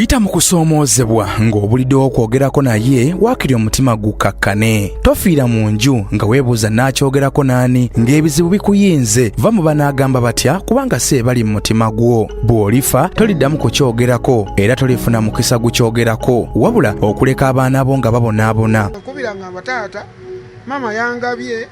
Yita mu kusoomoozebwa ng'obuliddewo okwogerako naye waakiri omutima gukkakkane. Tofiira mu nju nga weebuuza naakyogerako n'ani ng'ebizibu bikuyinze. Va mu banaagamba batya kubanga si ebali mu mutima gwo. Bw'olifa toliddamu kukyogerako era tolifuna mukisa gukyogerako wabula okuleka abaana bo nga babonaabona. Nkubira ngamba taata maama yangabye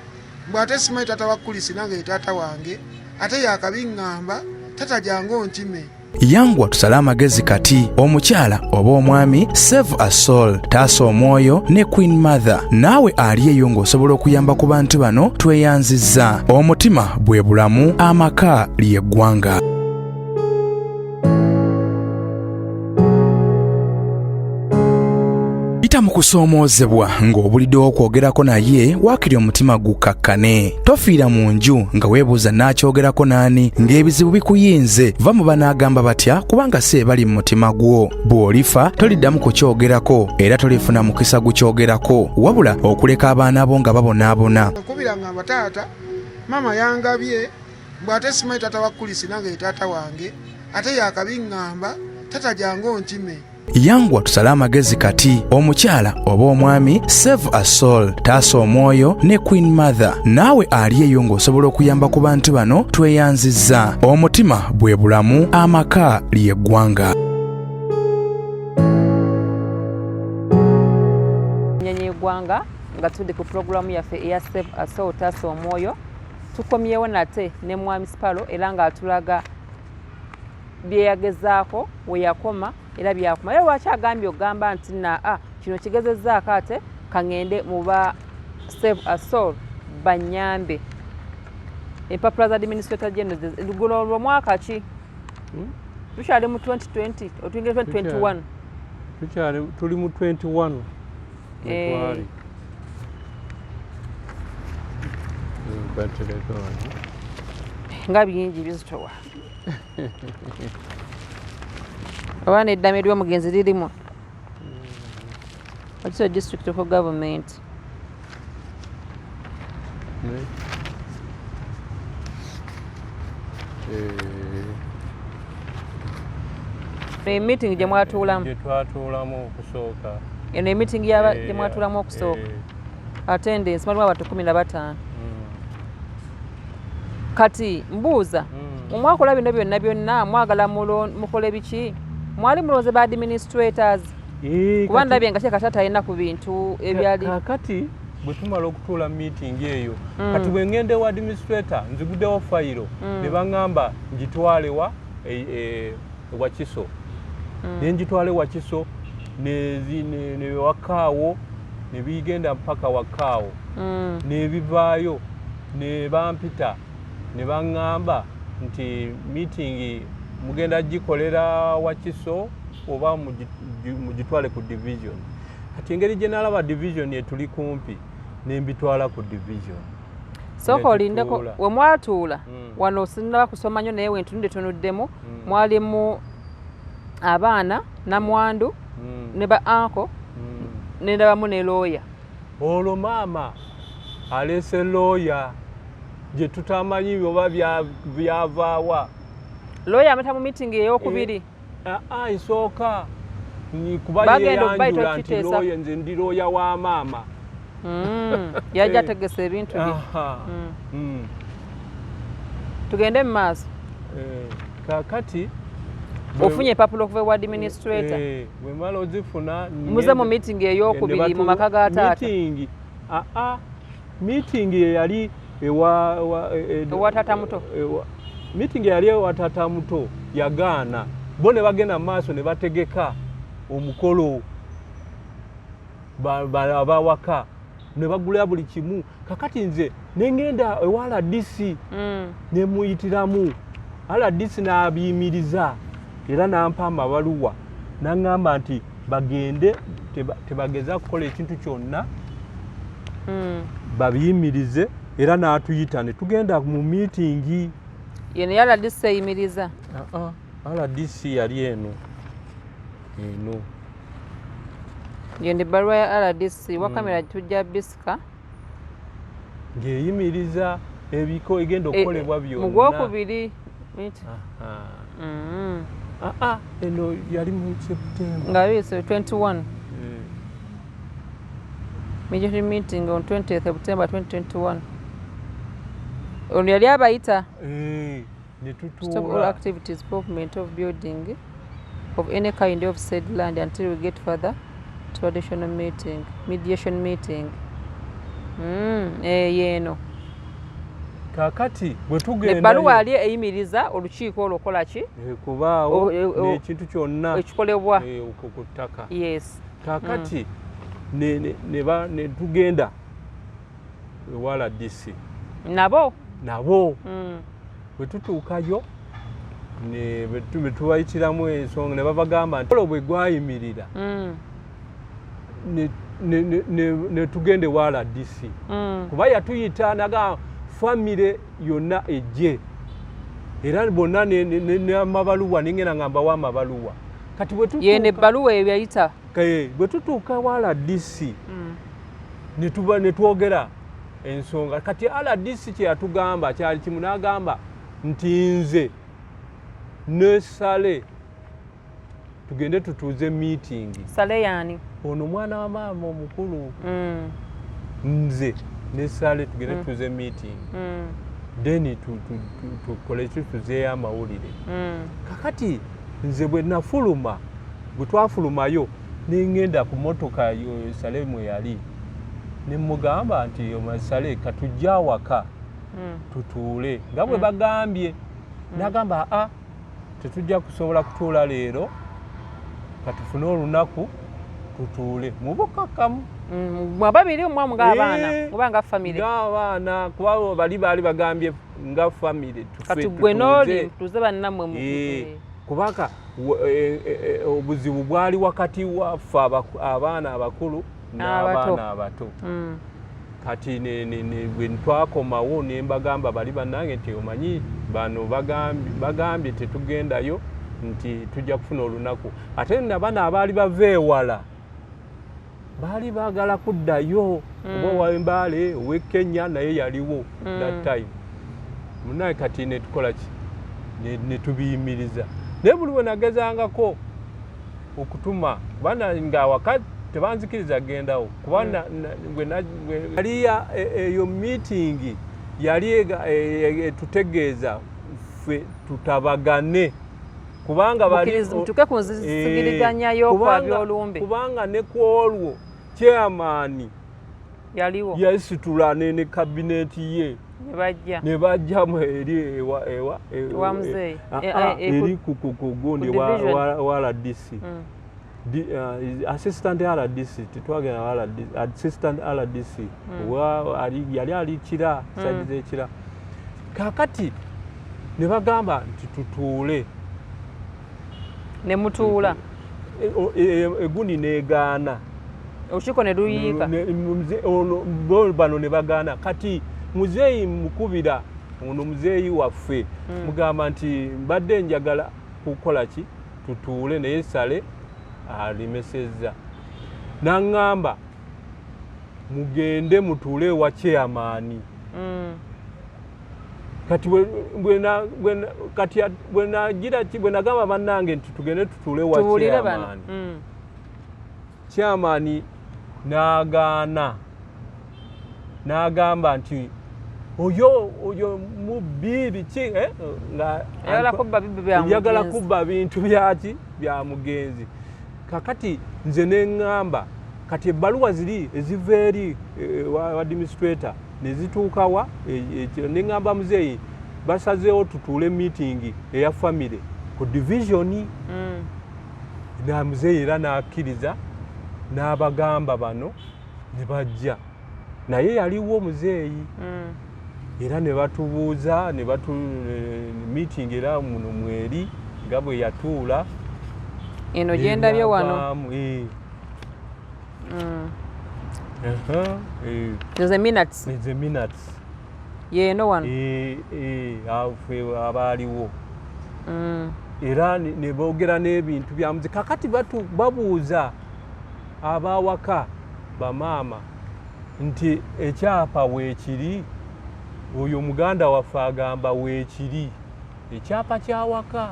mbu ate simanyi taata wa Kulisi nange ye taata wange ate yakabiŋŋamba taata jangu onkime. Yanguwa tusale amagezi kati omukyala oba omwami save a soul taasa omwoyo ne queen mother naawe ali eyo ng'osobola okuyamba ku bantu bano tweyanzizza omutima bwe bulamu amaka ly'eggwanga. Yita mu kusoomoozebwa ng'obuliddewo okwogerako naye waakiri omutima gukkakkane. Tofiira mu nju nga weebuuza naakyogerako n'ani ng'ebizibu bikuyinze. Va mu banaagamba batya kubanga si ebali mu mutima gwo. Bw'olifa toliddamu kukyogerako era tolifuna mukisa gukyogerako wabula okuleka abaana bo nga babonaabona. Nkubira ngamba taata maama yangabye mbu ate simanyi taata wa Kulisi nange ye taata wange ate yakabiŋŋamba taata jangu onkime. Yanguwa tusale amagezi kati omukyala oba omwami save a soul taasa omwoyo ne queen mother naawe ali eyo ng'osobola okuyamba ku bantu bano tweyanzizza omutima bwe bulamu amaka ly'eggwanga. Nnyonyi y'eggwanga nga tuli ku pulogulaamu yaffe eya save a soul taasa omwoyo tukomyewo nate ne mwami Sipalo era ng'atulaga byeyagezaako weyakoma era byakoma era lwaki agambye okugamba nti naa kino kigezezzaako ate kaŋŋende mu ba save a soul banyambe empapula za administrator general guno olwo mwaka ki hmm? Tukyali mu 2020 otuyingira 2021. Tukyali tuli mu 21. Twali nga bingi bizitowa oba neddame ly'omugenzi lirimu Wakiso district of government. Meeting gye mwatuulamu. Gye twatuulamu okusooka. Eno emeeting gye mwatuulamu okusooka. Attendance mwalimu abantu 15. Kati mbuuza mwakola bino byonna byonna mwagala mukole biki? Mwali mulonze ba administrators? Kuba ndabye nga kyeka taata alina ku bintu ebyali. Kakati bwe tumala okutuula meeting eyo kati bwe ngenda ewa administrator nziguddewo fayiro ne baŋŋamba ngitwale wa Wakiso ne ngitwale Wakiso ne wakaawo ne bigenda mpaka wakaawo ne bivaayo ne bampita ne baŋŋamba nti meeting mugenda gikolera Wakiso oba mugitwale ku division. Kati engeri gye nalaba division etuli kumpi ne mbitwala ku division. Sooka olindeko we mwatuula wano sinnaba kusoma nnyo naye wentunudde tunuddemu mwalimu abaana namwandu ne ba anko ne ndabamu ne looya. Olwo maama aleese looya gye tutamanyi oba byavaawa. Looya amata mu meeting ey'okubiri. Esooka kuba yeyanjula nti looya nze ndi looya wa maama. Yajja ategesa ebintu bye. Tugende mu maaso. Kaakati ofunye empapula okuva ewa administrator. Bwe mala ozifuna muze mu meeting ey'okubiri mu maka ga taata. Meeting meeting eyali ewa taata muto. Meeting eyali ewa taata muto yagaana. Bo ne bagenda mu maaso ne bategeka omukolo abawaka ne bagula buli kimu. Kakati nze ne ngenda ewa RDC ne muyitiramu. RDC n'abiyimiriza era n'ampa amabaluwa n'aŋŋamba nti bagende tebageza kukola ekintu kyonna babiyimirize era n'atuyita ne tugenda mu meeting. Yeno ya RDC eyimiriza? RDC yali eno. Eno. Yeno ebbaluwa ya RDC wa kamera tujja bisika. Ng'eyimiriza ebiko egenda okukolebwa byonna. Mu gwokubiri. Aa, eno yali mu September. Nga 21. Mediation meeting on 20th September 2021. Ono yali abayita. Ne Stop all tutuula. activities, movement of building of any kind of said land until we get further traditional meeting, mediation meeting. Yeeno. Kakati bwe tugenda Ebbaluwa yali eyimiriza olukiiko olwo okola ki? Kubaawo n'ekintu kyonna ekikolebwa ku ttaka. Yes. Kakati ne tugenda ewa RDC. Nabo? Nabo. Bwe tutuukayo ne tubayitiramu ensonga ne babagamba nti olwo bwe gwayimirira ne tugenda ewa RDC. Kuba yatuyita naga famire yonna ejje era bonna n'amabaluwa nengenda nga mbawa amabaluwa. Kati bwe tutuuka Yeno ebbaluwa eyo yayita. Bwe tutuuka wa RDC ne twogera ensonga. Kati RDC kye yatugamba kyali kimu, n'agamba nti nze ne Sale tugende tutuuze meeting. Sale yaani? Ono mwana wa maama omukulu. Nze ne Sale tugende tutuuze meeting. Then tukole ki, tuzeeyo amawulire. Kakati nze bwe nafuluma, bwe twafulumayo ne ŋŋenda ku motoka Sale mwe yali ne mugamba nti Sale katujje awaka tutuule nga bwe bagambye. N'agamba aa tetujja kusobola kutuula leero, katufune olunaku tutuule mu bukakkamu. Mwe ababiri mwamu ng'abaana oba nga famire? Ng'abaana, kuba bali baali bagambye nga famire. Kati gwe n'oli tuze bannammwe. Kubanga obuzibu bwali wakati waffe abaana abakulu n'abaana abato. Kati bwe twakomawo ne mbagamba bali bannange nti omanyi bano bagambye tetugendayo nti tujja kufuna olunaku. Ate nabano abaali bava ewala baali baagala kuddayo, oba ow'Embaale ow'e Kenya naye yaliwo that time. Munaye kati ne tukola ki, ne tubiyimiriza. Naye buli we nagezangako okutuma kuba nga awaka tebanzikiriza gendawo kuba yali eyo meeting yali etutegeeza ffe tutabagane kubanga tuke ku nzigiriganya y'okwabya olumbe. Kubanga ne ku olwo chairman yaliwo yasitula ne kabineti ye ne bajjamu eri ewa muzeeyi eri ku gundi wa RDC. Assistant RDC tetwagenda assistant RDC yali ali Kira, side z'Ekira. Kakati ne bagamba nti tutuule ne mutuula egundi negaana olukiiko ne luyiika bano ne bagaana. Kati muzeeyi mukubira ono muzeeyi waffe mugamba nti mbadde njagala kukola ki tutuule naye Sale alimesezza. N'aŋŋamba mugende mutuule ewa chairman. Kati bwe nagamba bannange nti tugende tutuule ewa chairman, chairman n'agaana n'agamba nti oyo mubbi biki nga ayagala kubba bintu byaki bya mugenzi. Kakati nze ne ŋŋamba kati ebbaluwa ziri eziva eri wa administrator ne zituukawa ne ŋŋamba muzeeyi basazeewo tutuule meeting eya famire ku division. Na muzeeyi era n'akkiriza n'abagamba bano ne bajja naye yaliwo muzeeyi era ne batubuuza ne batu meeting era muno mweri nga bwe yatuula eno gyendabye wano. The minutes. The minutes. Yeeno wano. Afe abaaliwo. Era ne boogera n'ebintu bya muze. Kakati babuuza abawaka bamaama nti ekyapa weekiri, oyo muganda waffe agamba weekiri ekyapa kyawaka.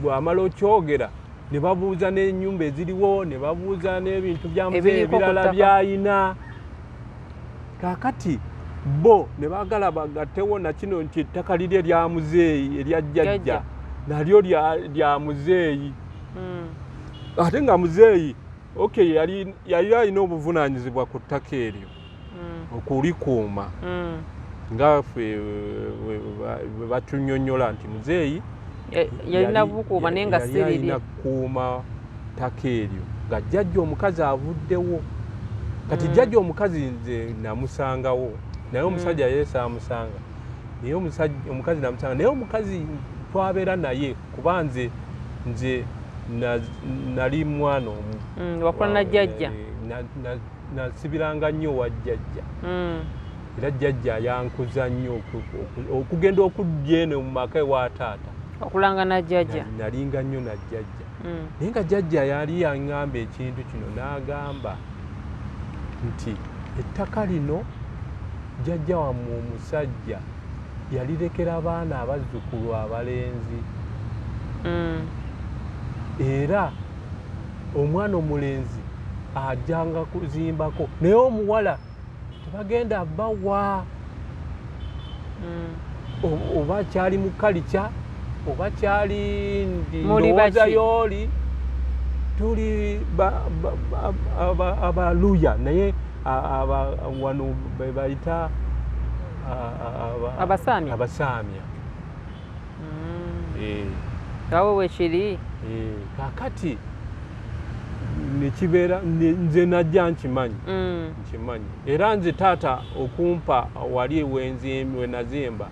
Bw'amala okyogera ne babuuza n'ennyumba eziriwo, ne babuuza n'ebintu bya muzeeyi Ebiriko ku ebirala ttaka. by'ayina. Kaakati bo ne baagala bagattewo na kino nti ettaka liri erya muzeeyi, erya jjajja Jjajja. nalyo lya muzeeyi. Ate nga muzeeyi, okay, yali alina obuvunaanyizibwa ku ttaka eryo okulikuuma, nga ffe bwe batunyonnyola nti muzeeyi Yalina bukuuma, naye nga yali si lirye. alina kukuuma ttaka eryo nga jjajja omukazi avuddewo. Kati jjajja omukazi nze namusangawo, naye omusajja ye saamusanga, naye omukazi namusanga. Naye omukazi twabeera naye kuba nze nali mwana omu. Wakula na jjajja. Nasibiranga nnyo wa jjajja. Era jjajja yankuza nnyo okugenda okujja eno mu maka ewa taata. Okulanga na jjajja. Nalinga nnyo na jjajja. Naye nga jjajja yali yaŋŋamba ekintu kino, n'agamba nti ettaka lino jjajja wammwe omusajja yalirekera abaana abazzukulu abalenzi, era omwana omulenzi ajjanga kuzimbako, naye omuwala tebagenda bawa. Oba kyali mu kalica oba kyali Muli ndowooza baki? Yooli tuli Abaluya, naye wano be bayita Abasaamya? Abasaamya. Awo wekiri. Kaakati nekibeera nze najja nkimanyi. Nkimanyi, era nze taata okumpa wali wenazimba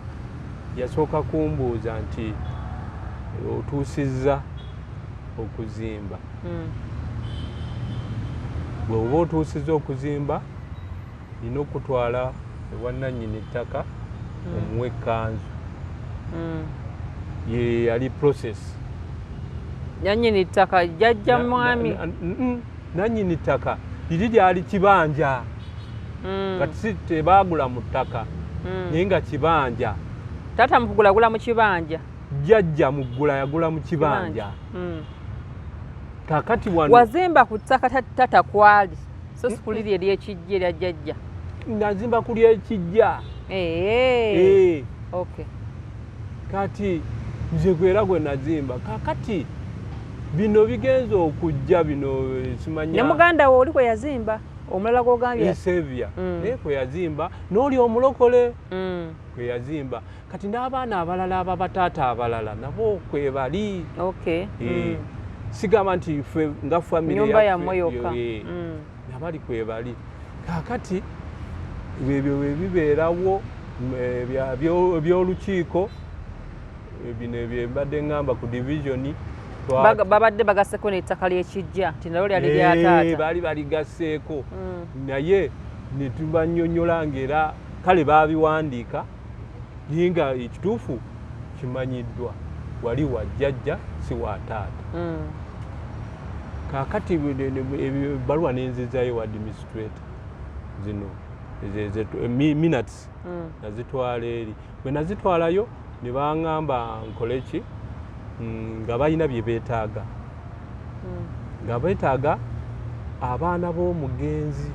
yasooka kumbuuza nti otuusizza okuzimba? Bwe oba otuusizza okuzimba, nina okutwala ewannannyini ttaka omuwa ekkanzu. Ye yali process. Nannyini ttaka jjajja mwami? Nannyini ttaka liri lyali kibanja. Kati si tebaagula mu ttaka, naye nga kibanja. Taata mukugulagula mu kibanja? Jjajja muggula yagula mu kibanja. Kakati wano Wazimba ku ttaka tata kwali, so si ku liri eryekijja erya jjajja? Nazimba ku lyekijja. Eh. Okay. Kati nze gwera gwe nazimba. Kakati bino bigenza okujja bino, simanya. Ne muganda wo oli kwe yazimba omulala gwogambye? Sevia. Naye kwe yazimba, n'oli omulokole kwe yazimba. Kati n'abaana abalala ababataata abalala nabo kwe bali. Sigamba nti ffe nga famire Nyumba yaffe, yammwe yokka. Nabali kwe bali. Kaakati ebyo bwe bibeerawo, ebyolukiiko, bino ebyo mbadde ŋŋamba ku division. Babadde bagaseko n'ettaka ly'ekijja nti nalyo lyali lya taata. Baali baligasseeko, naye ne tubanyonnyola ng'era kale baabiwandiika, naye nga ekituufu kimanyiddwa wali wa jjajja, si wa taata. Kaakati ebbaluwa nenzizaayo wa administrator zino minutes. Nazitwala eri. Bwe nazitwalayo ne baŋŋamba nkole ki? Nga balina bye beetaaga, nga beetaaga abaana b'omugenzi.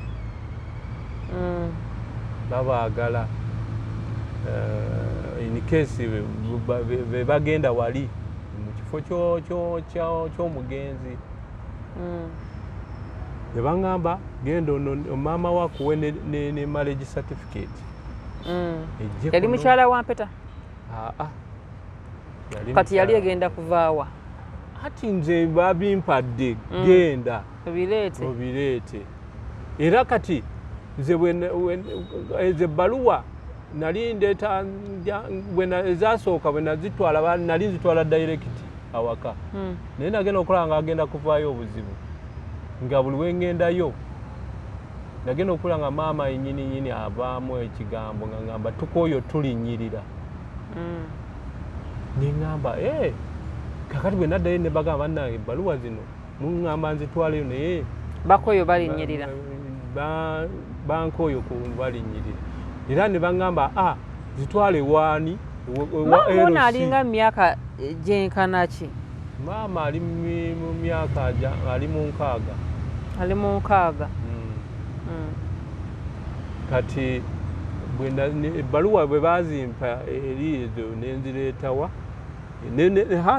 Babaagala in case be bagenda wali mu kifo ky'omugenzi. Ne baŋŋamba genda ono maama wakuwe ne marriage certificate. Ejje Yali kuno. Mukyala wa Mpeta? Aa. Yali Kati yali mukyala. egenda kuvaawa? Ati nze babimpadde, genda obireete. Obireete. Era kati nze ezo ebbaluwa nali ndeeta ezasooka bwe nazitwala, nali nzitwala direct awaka. Naye nagenda okulaba nga agenda kuvaayo obuzibu, nga buli wengendayo nagenda okulaba nga maama yenyini nyini avaamu ekigambo nga ngamba tukooyo tulinnyirira. Neŋŋamba, "Eh, kakati bwe naddayo ne bagamba, bannange, ebbaluwa zino muŋŋamba nzitwaleyo, naye Bakoyo balinnyirira." Bankooyo ku balinnyirira. Era ne baŋŋamba, a zitwale waani? Maama ono alinga mu myaka gyenkana ki? Maama ali mu myaka ali mu 60. Ali mu 60. Kati ebbaluwa bwe bazimpa eri ezo nenzireetawa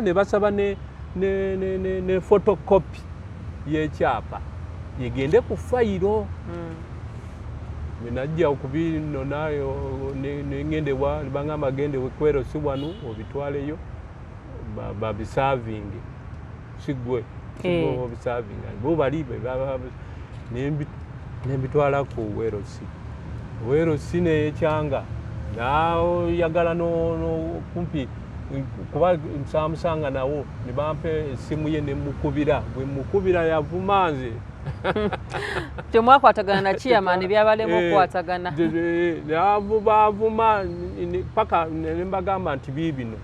ne basaba ne photocopy y'ekyapa egende ku fayiro. Bwe najja okubinonayo nengende bangamba gende wekwero si wano obitwaleyo babisavinge sigwe obisavinga bo bali nembitwala ku werosi. Werosi neyekyanga naoyagala no kumpi kuba nsamusanga nawo ne bampa essimu ye nemukubira bwe mukubira yavuma nze. Temwakwatagana na chairman byabalemu okukwatagana. Bavuma paka ne mbagamba nti biibino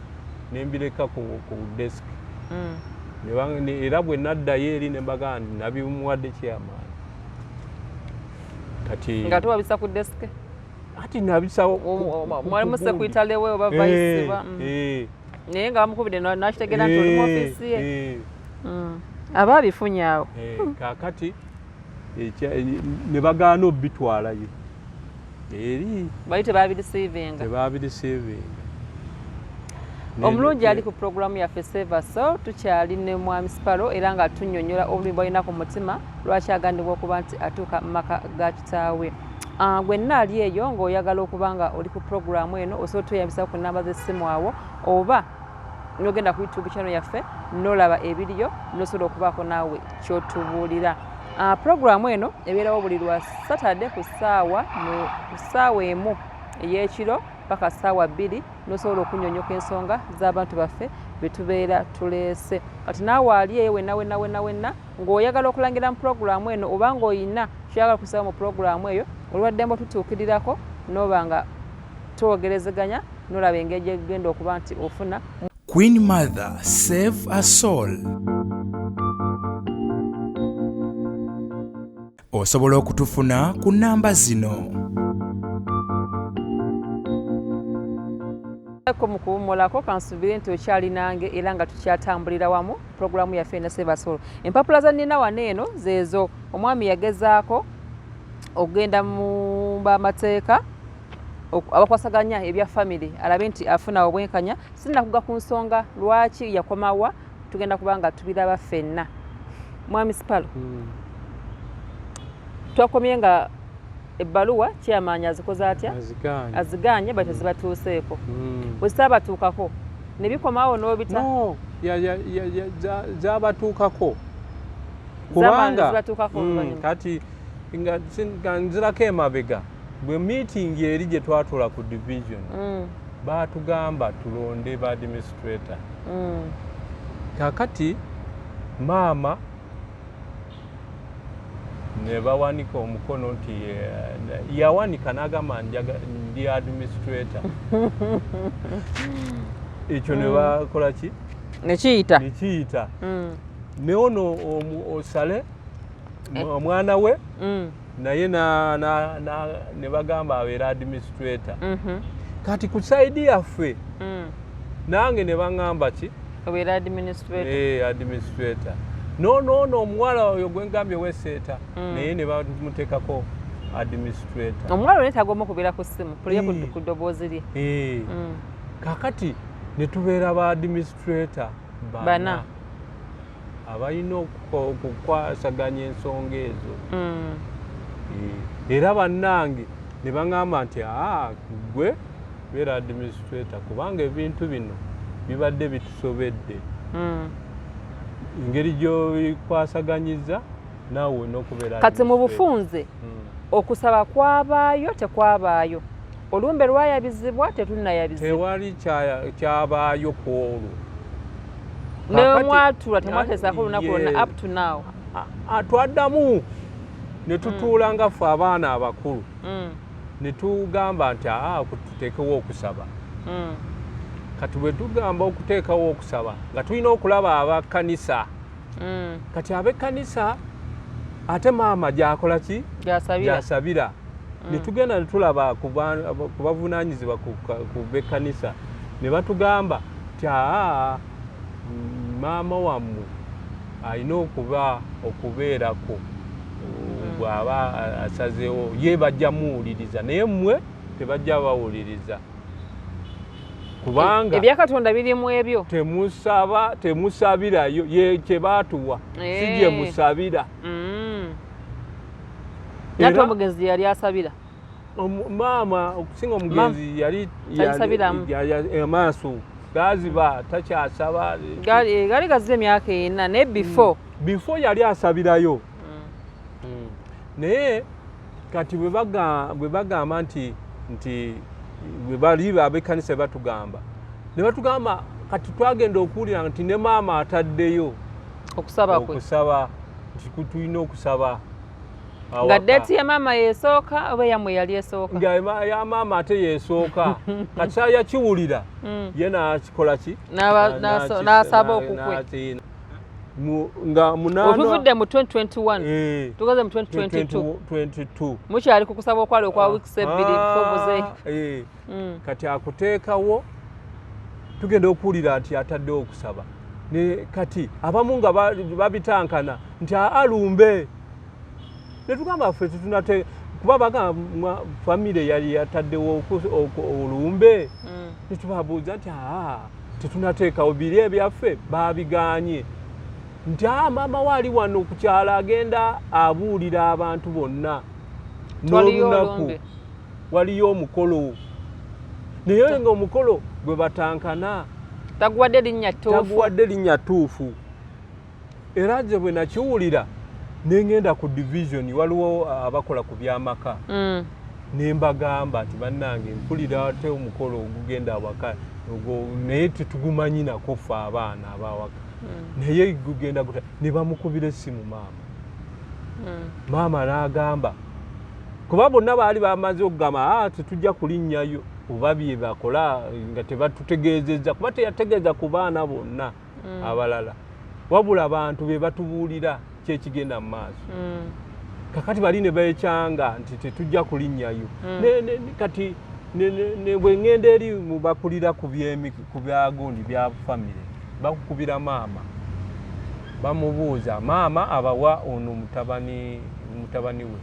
ne mbireka ku desk. Era bwe naddayo eri ne mbagamba nti nabimuwadde chairman. Kati nga tewabisa ku desk? Ati nabisawo mwalimu secretary we oba vice ba. Naye nga bamukubidde nakitegeera nti oli mu ofiisi ye. Aba abifunye awo. Kaakati ne bagaana obitwalayo eri bali tebabirisiivinga. Tebabirisiivinga. Omulungi ali ku pulogulaamu yaffe Save a Soul, tukyali ne Mwami Sparrow era nga tunnyonnyola obulumi bw'alina ku mutima lwaki agambibwa okuba nti atuuka mu maka ga kitaawe. Gwe nna ali eyo ng'oyagala okuba nga oli ku pulogulaamu eno osobola otweyambisa ku nnamba z'essimu awo oba n'ogenda ku YouTube channel yaffe n'olaba ebiriyo n'osobola okubaako naawe ky'otubuulira. Pulogulaamu eno ebeerawo buli lwa Saturday ku ssaawa 1 ey'ekiro paka 2:00 n'osobola okunnyonnyoka ensonga z'abantu baffe be tubeera tuleese. Kati naawe ali eyo wenna wenna wenna wenna ng'oyagala okulangira mu pulogulaamu eno oba ng'oyina ky'oyagala okusaba mu pulogulaamu eyo olwaddembe otutuukirirako n'oba nga twogerezeganya n'olaba engeri gyegenda okuba nti ofuna. Queen Mother, Save a Soul. Osobola okutufuna ku namba zino. Ko mu kuwummulako kansubire nti okyali nange era nga tukyatambulira wamu pulogulaamu yaffe ena Save a Soul. Empapula za nnina wano eno zeezo omwami yagezaako okugenda mu b'amateeka abakwasaganya ebya family alabe nti afuna obwenkanya. Sinnakuga ku nsonga lwaki yakomawa, tugenda kuba nga tubiraba ffenna. Mwami Sparrow, twakomye nga ebbaluwa chairman azikoze atya? Aziganye bwe tezibatuuseeko. Bwe zitaabatuukako ne bikomawo n'obita? No, zabatuukako. Kubanga kati nga nzirako emabega bwe meeting eri gye twatula ku division baatugamba tulonde ba administrator. Kakati maama ne bawanika omukono nti yawanika n'agamba ndi administrator. Ekyo ne bakola ki? Nekiyita. Nekiyita. Ne ono osale omwana we naye ne bagamba abeera administrator. Kati ku side yaffe nange ne baŋŋamba ki? Obeera administrator. Administrator. No omuwala oyo gwe ngambye weseeta naye ne bamuteekako administrator. Omuwala oyo neetaaga omukubeera ku ssimu puliye ku ddoboozi lye. Kakati ne tubeera ba administrator bana abalina okukwasaganya ensonga ezo. Era bannange ne baŋŋamba nti gwe beera administrator kubanga ebintu bino bibadde bitusobedde. Engeri gy'obikwasaganyiza naawe n'okubeera. Kati mu bufunze okusaba kwabaayo tekwabaayo, olumbe lwayabizibwa tetunnayabizibwa, tewali kyabaayo ku olwo. Nemwatula temwateesaako olunaku lwonna up to now. Twaddamu ne tutuula nga ffe abaana abakulu ne tugamba nti tuteekewo okusaba. Kati bwe tugamba okuteekawo okusaba nga tulina okulaba abakkanisa. Kati ab'ekkanisa ate maama gy'akola ki? Gy'asabira. Ne tugenda ne tulaba ku bavunaanyizibwa ku b'ekkanisa Ne batugamba nti aa, maama wammwe alina okuba okubeerako, bw'aba asazeewo ye bajja muwuliriza, naye mmwe tebajja bawuliriza, kubanga Ebyakatonda birimu ebyo. Temusaba, temusabirayo, ye kye baatuwa si gye musabira. Nate omugenzi yali asabira? Maama okusinga omugenzi yali Talisabiramu. Amaaso gaziba, takyasaba. Gaali gaziba emyaka 4, naye before? Before yali asabirayo. Naye kati bwe bagamba nti bwe bali ab'ekkanisa batugamba ne batugamba, kati twagenda okuwulira nti ne maama ataddeyo okusaba kwe. Okusaba nti tulina okusaba Nga awaka. Date ya maama yeesooka oba eyammwe yali esooka? Nga ya maama ate yeesooka. Kati yakiwulira, ye nakikola ki? N'asaba okukwe. Nga munaana. Otuvudde mu 2021, tugeze mu 2022. 22. Mukyali ku kusaba okwali okwa weeks 2 before muzeeyi. Kati akuteekawo, tugenda okuwulira nti ataddewo okusaba. Ne kati abamu nga babitankana nti alumbe, ne tugamba ffe tetunate, kuba bagamba famire yali yataddewo olumbe. Ne tubabuuza nti aa, tetunateekawo, biri ebyaffe babiganye, nti aa, maama we ali wano ku kyalo agenda abuulira abantu bonna Waliyo n'olunaku olumbe. Waliyo omukolo, naye nga omukolo gwe batankana Taguwadde linnya ttuufu. Taguwadde linnya ttuufu. Era nze bwe nakiwulira nengenda ku division, waliwo abakola ku byamaka, ne mbagamba nti bannange, mpulira ate omukolo ogugenda awaka ogwo, naye tetugumanyi nako ffe abaana abawaka, naye gugenda guta? Ne bamukubira essimu maama. Maama n'agamba, kuba bonna baali bamaze okugamba, "Ah, tetujja kulinnyayo," oba bye bakola nga tebatutegeezezza, kuba teyategeeza ku baana bonna abalala, wabula abantu be batubuulira kyekigenda mu maaso. Kakati bali ne beekyanga nti tetujja kulinnyayo. Kati bwe ŋŋenda eri mu bakulira ku byagundi bya famire, bakukubira maama, bamubuuza, maama abawa ono mutabani we,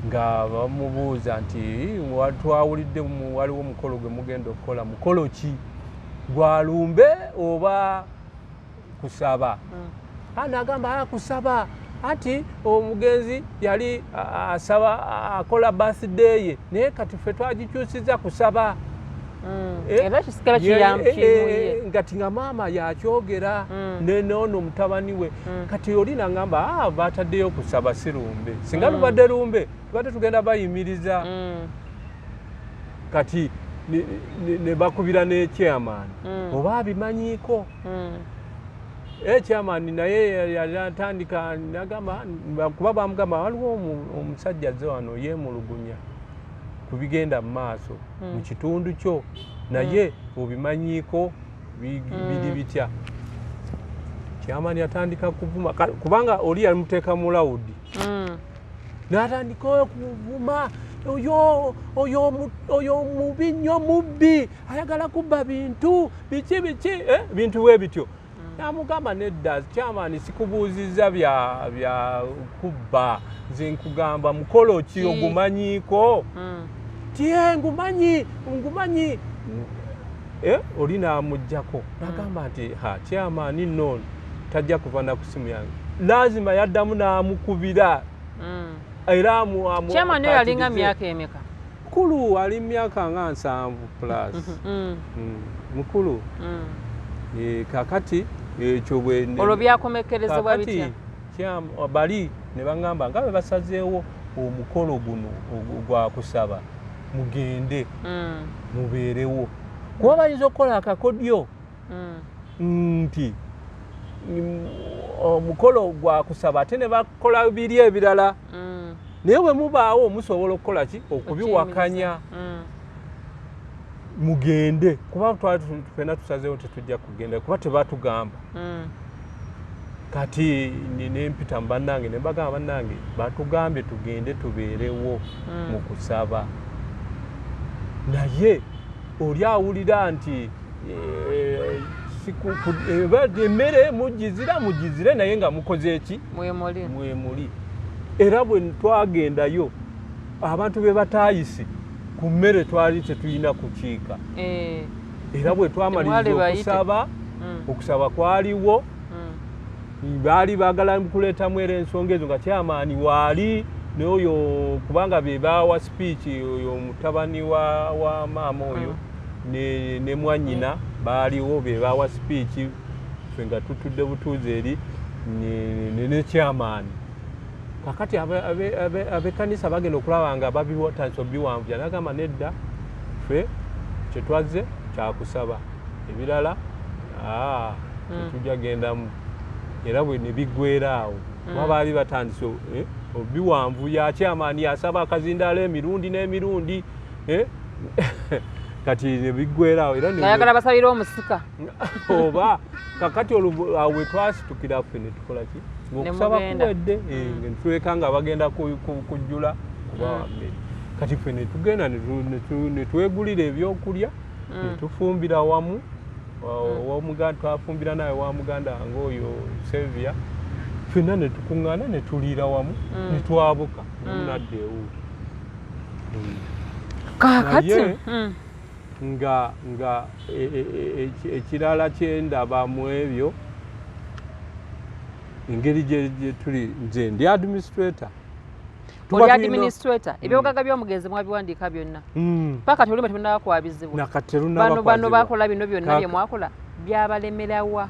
nga bamubuuza nti twawulidde waliwo omukolo gwe mugenda okukola, mukolo ki? Gwa lumbe oba kusaba? Nagamba, "Ah, kusaba, anti omugenzi yali asaba, akola birthday ye, naye kati ffe twagikyusiza kusaba." Era kisigala kimuye. Ngati nga maama yakyogera noono mutabani we. Kati oli nagamba, "Ah, bataddeyo kusaba, si lumbe. Singa lubadde lumbe tubadde tugenda bayimiriza." Kati ne bakubira ne chairman, oba abimanyiiko. Chairman naye yali atandika nagamba, kuba bamugamba waliwo omusajja azze wano yeemulugunya ku bigenda mu maaso mu kitundu kyo, naye obimanyiiko, biri bitya? Chairman yatandika kuvuma, kubanga oli yalimuteeka mu loud, n'atandika okuvuma, oyo oyo mubi nnyo, mubbi, ayagala kubba bintu, biki biki, bintu bwe bityo. Namugamba, nedda chairman, sikubuuzizza bya kubba, nze nkugamba mukolo ki ogumanyiiko? Tiye, ngumanyi, ngumanyi. Oli n'amugjako nagamba nti ha, chairman nno tajja kuva na ku simu yange. Lazima yaddamu n'amukubira era Chairman oyo alinga amukaatirize. myaka emeka? Mukulu, ali myaka nga 70 plus. Mukulu. Kakati ekyo bwe Olwo byakomekkerezebwa kakati bitya? Bali ne baŋŋamba nga bwe basazeewo omukolo guno gwa kusaba, mugende mubeerewo, kuba bayinza okukola akakodyo nti omukolo gwa kusaba ate ne bakola biri ebirala, naye bwe mubaawo musobola okukola ki? Okubiwakanya. Mugende, kuba twali ffenna tusazeewo tetujja kugenda, kuba tebatugamba. Kati nempita mu bannange ne mbagamba, bannange, batugambye tugende tubeerewo mu kusaba, naye Oli awulira nti emmere mugizira mugizire, naye nga mukoze eki? Mwemuli. Mwemuli. Era bwe twagendayo, abantu be bataayise ku mmere twali tetulina kukiika. Era bwe twamaliriza Temwali bayite. okusaba, okusaba kwaliwo, baali baagala kuleetamu era ensonga ezo nga kyamaani waali n'oyo, kubanga be baawa speech, oyo mutabani wa maama oyo ne mwannyina baaliwo, be baawa speech, ffe nga tutudde butuuzi eri ne kyamaani. Kakati ab'ekkanisa bagenda okulaba nga babitandise obiwanvuya, nagamba nedda, ffe kyetwazze kyakusaba, ebirala tetujja gendamu. Era bwe ne biggwera awo, kuba baali batandise obiwanvuya. Kyamaani asaba akazindaalo emirundi n'emirundi, kati ne biggwera awo era Ngayagala basabire omusika. Oba kakati olwo awo we twasitukira ffe ne tukola ki? Ng'okusaba Mugenda. kuwedde, nga netuleka nga bagenda kujjula kubawa mmere. Kati ffe ne tugenda ne twegulira ebyokulya ne tufumbira wamu. Twafumbira naye wa muganda wange oyo Sevia, ffenna ne tukuŋŋaana ne tuliira wamu ne twabuka nadda ewuwe. Kaakati Naye- Nga ekirala kyendaba mu ebyo, engeri gye tuli, nze ndi administrator. Tuba Oli administrator, ebyobugagga by'omugenzi mwabiwandiika byonna? Paka tolumbe temunaba kwabizibwa. Nakati terunaba Bano kwazibwa. bakola bino byonna Kaka- bye mwakola byabalemerawa,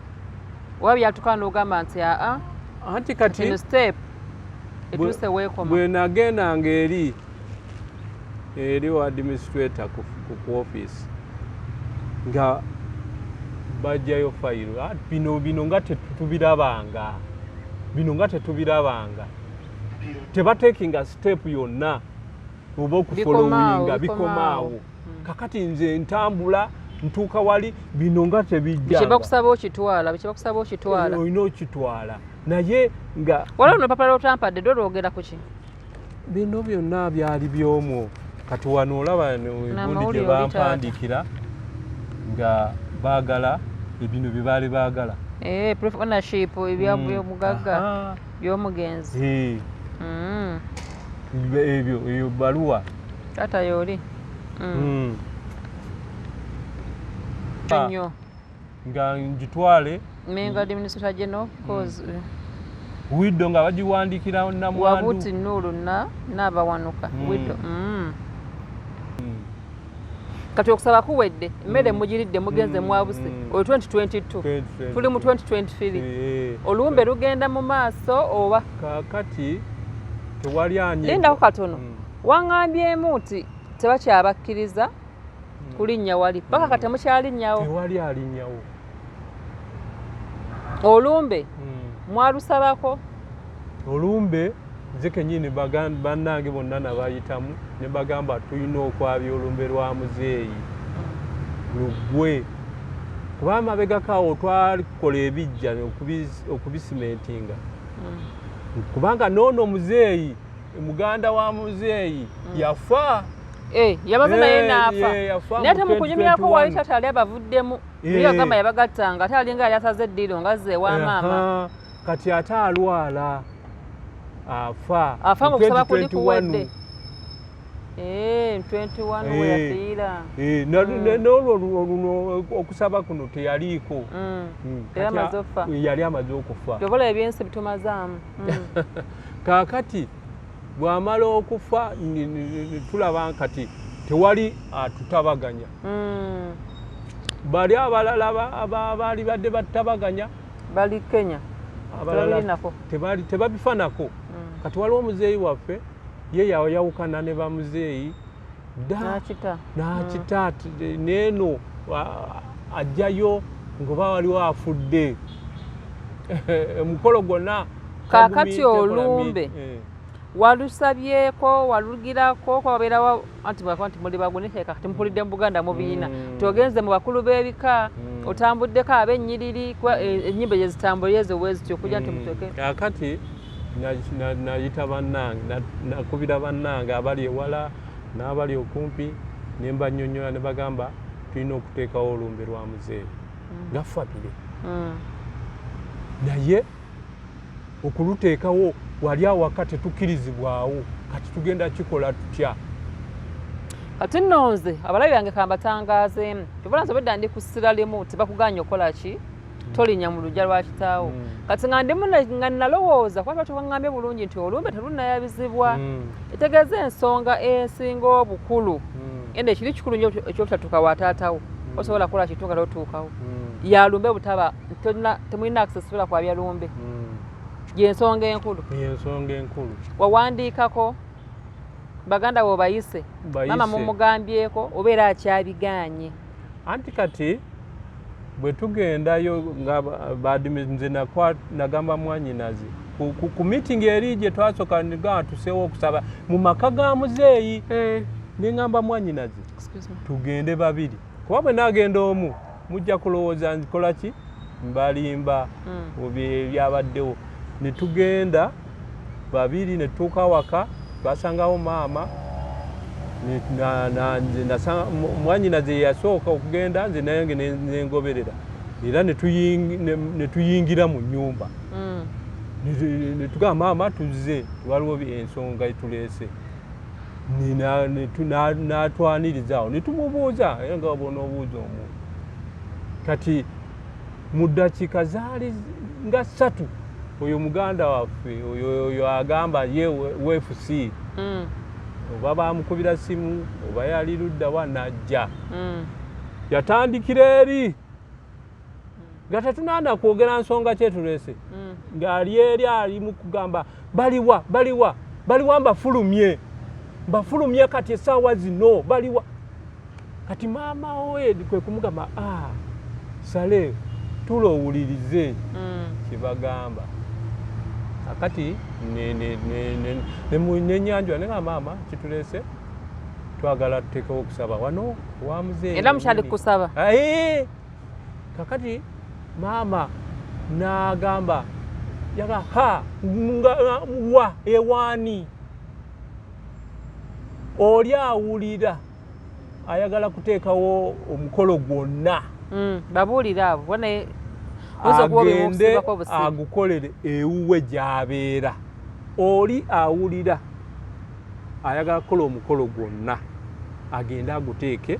oba byatuka n'ogamba nti aa, Anti kati eno step etuuse weekoma? Bwe nagendanga eri wa administrator ku office nga bajjayo fayiro. Ah, bino nga tetubirabanga, bino nga tetubirabanga, tebatekinga step yonna oba okufollowinga. Bikomaawo, Bikomaawo. bikomaawo. Kakati nze ntambula ntuuka wali, bino nga tebijjanga. Kyebakusaba okitwala, kyebakusaba okitwala. Olina okitwala, naye nga Waliwo luno olupapula lwotampadde ddo, lwogera ku ki? Bino byonna byali byomwo. Kati wano olaba gundi N'amawulire gye oli. Bampandiikira nga baagala ebino bye baali baagala. Eh, proof ownership ebyobugagga by'omugenzi. Ebyo eyo baluwa. Taata yooli. Nnyo. Nga ngitwale. Mengo administrator general cause Widow nga bagiwandiikira namwandu. Wabuti Nuru na Nabawanuka widow. Kati okusaba kuwedde, emmere mugiridde, mugenze mwabuse. Olwo 2022, 2022. tuli mu 2023. Olumbe lugenda mu maaso oba? Kakati tewali anyi. Lindako katono. Waŋŋambyemu nti tebakyabakkiriza kulinnya wali, paka kati temukyalinyawo? Tewali alinnyawo. Olumbe mwalusabako? Olumbe nze kenyini bannange bonna nabayitamu ne bagamba tulina okwabya olumbe lwa muzeeyi luggwe, kuba amabegako twakola ebijja okubisimentinga, kubanga noono muzeeyi, muganda wa muzeeyi yafa. Eh, yamaze naye Eh, n'afa. ye, yafa Naye mu ate mukunyumyako wali 2021. taata ali abavuddemu. Ye agamba yabagattanga, ate alinga yali asaze eddiiro nga azze ewa maama. Aha, kati ate alwala afa. Afa mu ng'okusaba kuli 2021. kuwedde. Eh, 21 we yafiira. Eh, n'olwo luno okusaba kuno teyaliiko. Yali Kati amaze okufa. Yali amaze okufa. Kyobola ebyensi bitumazaamu. Kaakati bw'amala okufa tulaba kati tewali atutabaganya. Bali abalala baali badde batabaganya. Bali Kenya. Abalala Tebabirinako. Tebabifanako. Kati waliwo omuzeeyi waffe, ye yayawukana ne bamuzeeyi dda. N'akita. N'akita neeno ajjayo ngoba waliwo afudde, omukolo gwonna. Kaakati Kagumi, olumbe. Walusabyeko, walugirako, kwabeerawo anti bwakuba nti muli bagunike, kati mpulidde mu Buganda mubiina. Togenze mu bakulu b'ebika, otambuddeko ab'ennyiriri, kuba ennyimba gye zitambulira ezo bwe zityo okujja nti mutoke. Kaakati nayita bannange, nakubira bannange abali ewala n'abali okumpi ne mbanyonnyola ne bagamba Tulina okuteekawo olumbe lwa muzeeyi nga famire. Naye okuluteekawo wali awaka tetukkirizibwawo, kati tugenda kikola tutya? Kati nno nze abalabi bange kambatangaazeemu, kyova nze obedda ndi ku ssira limu, tebakuganya okukola ki, tolinnya mu luggya lwa kitaawo. Kati nga ndimu nga nalowooza kuba tuba bulungi nti olumbe terunayabizibwa. Etegeeza ensonga esinga obukulu, ende ekiri kikulu nnyo ekyobutatuuka wa taatawo. Osobola kukola kintu nga totuukawo. Yalumbe butaba temulina access sobola kwabya lumbe. Yensonga enkulu. Yensonga enkulu. Wawandiikako baganda bo bayise, mama mumugambyeko oba era akyabiganye? Anti kati bwe tugendayo nga nze nagamba mwanyinazi ku meeting eri gye twasooka nga tuseewo okusaba mu maka ga muzeeyi, neŋŋamba mwanyinazi tugende babiri, kuba bwe naagenda omu mujja kulowooza nkola ki, mbalimba byabaddewo. Ne tugenda babiri ne tutuuka awaka, twasangawo maama. Mwanyinaze yeyasooka okugenda, nze nange nengoberera era ne tuyingira mu nnyumba. Ne tugamba maama tuzze, waliwo ensonga etuleese. N'atwaniriza awo ne tumubuuza era nga bw'onoobuuza omuntu. Kati mu ddakiika zaali nga 3, oyo muganda waffe oyo agamba ye wefusi, oba bamukubira simu oba yali luddawa, najja. Yatandikira eri nga tetunaana kwogera nsonga kyetuleese, ng'ali eri ali mu kugamba baliwa, baliwa, baliwa, mbafulumye, mbafulumye kati essaawa zino baliwa. Kati maama we kwe kumugamba, ah, sale tula owulirize kyebagamba. Akati nenyanjula nenga maama kituleese twagala tuteekewo okusaba wano wa muzeeyi. Era mukyali kusaba? Kakati maama n'agamba yaga ha nga wa ewaani oli awulira ayagala kuteekawo omukolo gwonna. Babuulire abo agende agukolere ewuwe gy'abeera. Oli awulira ayagala kukola omukolo gwonna agende aguteeke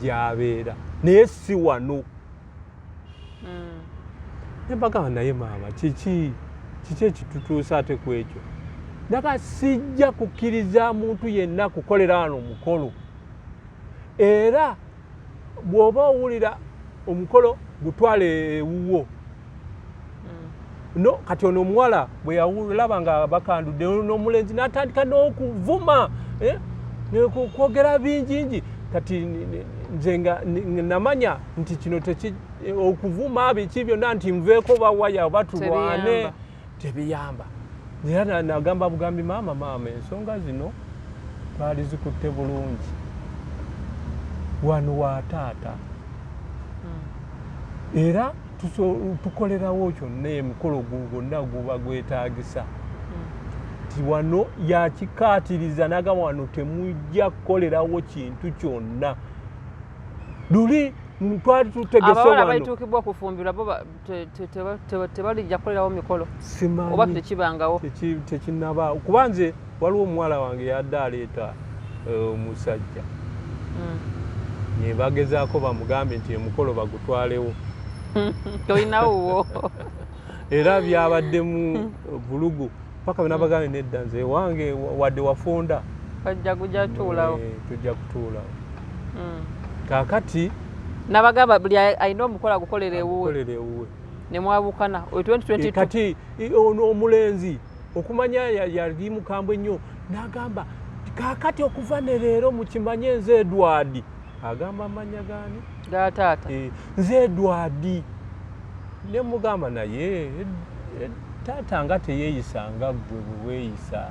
gy'abeera, naye si wano. Nembagamba naye maama kiki kiki ekitutuusa ate ku ekyo? Naga sijja kukkiriza muntu yenna kukolera wano omukolo, era bw'oba owulira omukolo gutwale ewuwo. No kati ono omuwala bwe yalaba nga bakandudde n'omulenzi n'atandika n'okuvuma, kwogera bingingi. Kati nze nga namanya nti kino okuvuma biki byonna nti nveeko bawaya oba tulwane tebiyamba. Era nagamba bugambi maama, maama ensonga zino twali zikutte bulungi wano wa taata, era tukolerawo kyonna emikolo gwonna guba gwetaagisa. Ti wano yakikaatiriza n'agamba wano temujja kukolerawo kintu kyonna. Luli twali tutegese wano abalituukibwa okufumbirwa bo tebalijja kukolerawo mikolo oba tekibangawo? Tekinabaawo, kuba nze waliwo omuwala wange yadde aleeta omusajja, ne bagezaako bamugambe nti emukolo bagutwalewo. Tolinawo. Era byabaddemu vulugu paka benabagambe nedda, nze wange wadde wafunda bajja kujja tuulawo. Tujja kutuulawo. Kaakati nabagamba buli alina omukolo agukolera ewuwe. Ewuwe. Nemwabukana oyo 2022. Kati ono omulenzi okumanya yali mukambwe nnyo, n'agamba kaakati okuva ne leero mukimanye nze Edward, agamba amanya gaani? Ga taata. Nze Edward. Ne mugamba naye taata nga teyeeyisanga ggwe bwe weeyisa.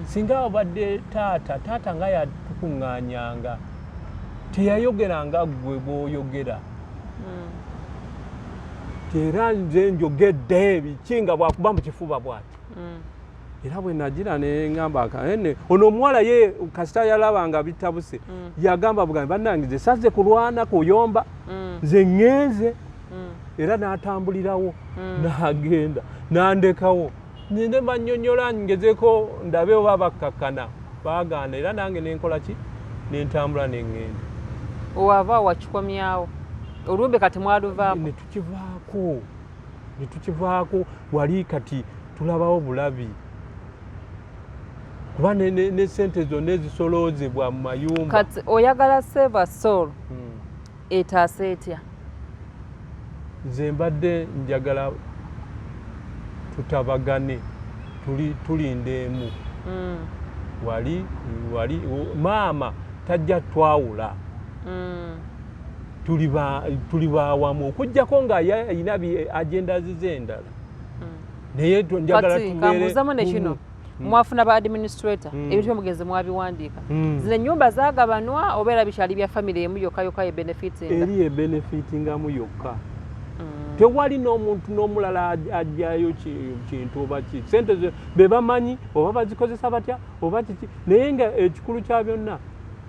Singa obadde taata, taata nga yatukuŋŋaanyanga, teyayogeranga ggwe bw'oyogera. Era nze njogedde biki nga bwakuba mu kifuba bw'ati. Era bwe nagira ne ŋŋamba ono omuwala ye kasita yalaba nga bitabuse, yagamba bugambi, bannange nze sazze kulwana kuyomba, nze ŋŋenze. Era n'atambulirawo n'agenda n'andekawo, nze bannyonnyola ngezeko ndabe oba bakkakkana, baagaana. Era nange nenkola ki, nentambula neŋŋenda. Owava wakikomyawo olumbe, kati mwaluvaako? Ne tukivaako wali. Kati tulabawo bulabi, kuba ne sente zonna ezisoloozebwa mu mayumba. Kati oyagala Save a Soul etaasa etya? Nze mbadde njagala tutabagane, tulinda emu. Wali wali maama tajja twawula. Tuli bawamu, okugjako nga ye alina agenda zize endala, naye njagala Kati tubeere kambuuzamu ne kino. bumu. Mwafuna ba administrator? Ebintu byomugenzi mwabiwandiika? Zino ennyumba zagabanwa oba era bikyali bya famire emu yokka yokka ye benefitinga? Eri ebenefitingamu yokka. Tewali n'omuntu n'omulala ajjayo kintu oba ki. Sente be bamanyi oba bazikozesa batya oba kiki, naye nga ekikulu kya byonna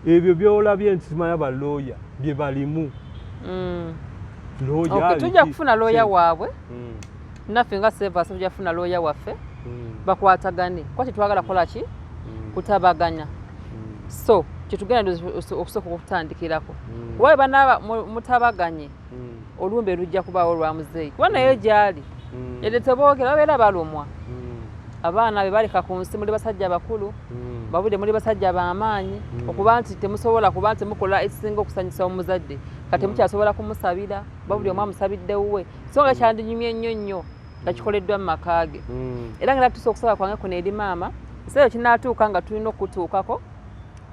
ebyo byolabye nti simanya balooya bye balimu. Looya Okay, tujja biki? kufuna looya waabwe. Naffe nga Save a Soul tujja kufuna looya waffe, bakwatagane, kuba tetwagala kukola ki, kutabaganya. So kyetugenda okusooka okutandikirako, kuba bwe banaaba mutabaganye, olumbe lujja kubaawo lwa muzeeyi, kuba naye gyali yadde teboogera, babeera balumwa. Abaana be baleka ku nsi, muli basajja bakulu, babudde muli basajja b'amaanyi, okuba nti temusobola kuba nti mukola ekisinga okusanyusa omuzadde, kati temukyasobola kumusabira, kuba buli omu amusabidde wuwe. So nga kyandinyumye nnyo nnyo nga kikoleddwa mu maka ge. Era ngenda tusa okusaba kwange kuno eri maama, ekiseera kinaatuuka nga tulina okutuukako,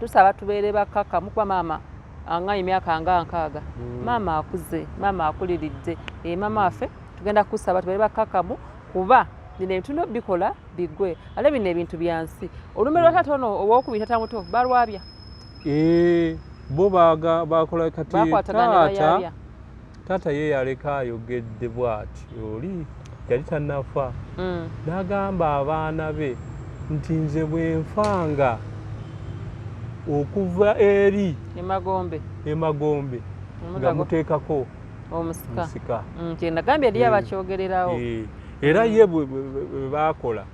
tusaba tubeere bakkakkamu, kuba maama anga emyaka nga 60. Maama akuze, maama akuliridde. Maama waffe, tugenda kusaba tubeere bakkakkamu, kuba bino ebintu tulina obikola bigwe. Ate bino ebintu bya nsi. Olumbe lwa taata ono owokubiri, taata muto, balwabya? Bo bakola kati. Bakwatagana ne Taata bayabya. Taata ye yaleka ayogedde bw'ati, oli yali tannafa, n'agamba abaana be nti nze bwe nfanga okuva eri emagombe, emagombe nga muteekako omusika. Musika. Kyenagambye eriyo abakyogererawo. Era ye bwe baakola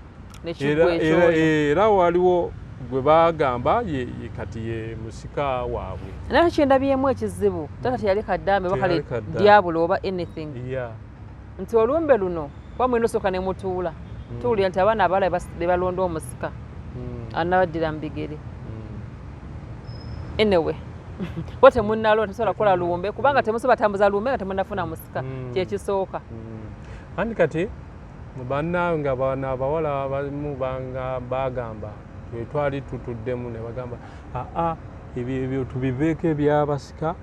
nekigwa era, ekyoyo. Era waliwo gwe bagamba ye kati ye musika waabwe. Naye kyendabyemu ekizibu, taata teyali kaddambe oba kale Teyali kaddambe. Dyabula oba anything, nti olumbe luno kuba mulina osooka ne mutuula, tuwulira nti abaana abalala be balonda omusika anabaddira mu bigere. Anyway, bo temunnalonda, temusobola kukola lumbe, kubanga temusobola tambuza lumbe nga temunnafuna musika. Kyekisooka. Anti kati banna nga bano abawala abamu bagamba twali tutuddemu ne bagamba, aa, ebyo tubiveeko, ebyabasika,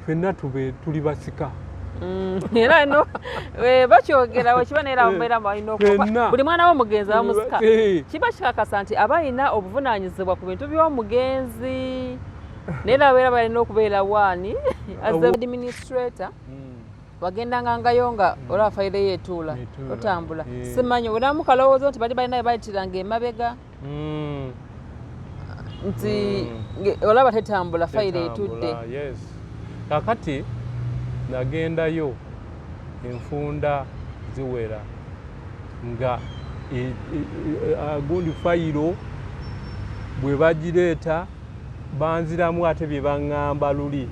ffenna tube tuli basika. Era no bakyogera wekiba, naye era mbeera balina okuba Ffenna. buli mwana w'omugenzi aba musika. Kiba kikakasa nti aba alina obuvunaanyizibwa ku bintu by'omugenzi, naye era babeera balina okubeera waani as the administrator. Wagendangangayo nga olaba fayire ye etuula? Etuula. Otambula. Eh. Simanyi olamu kalowoozo nti bali balina bebayitiranga emabega, nti olaba tetambula, fayire etudde. Tetambula, yes. Kakati nagendayo enfunda ziwera nga gundi fayiro bwe bagireeta banziramu ate bye baŋŋamba luli.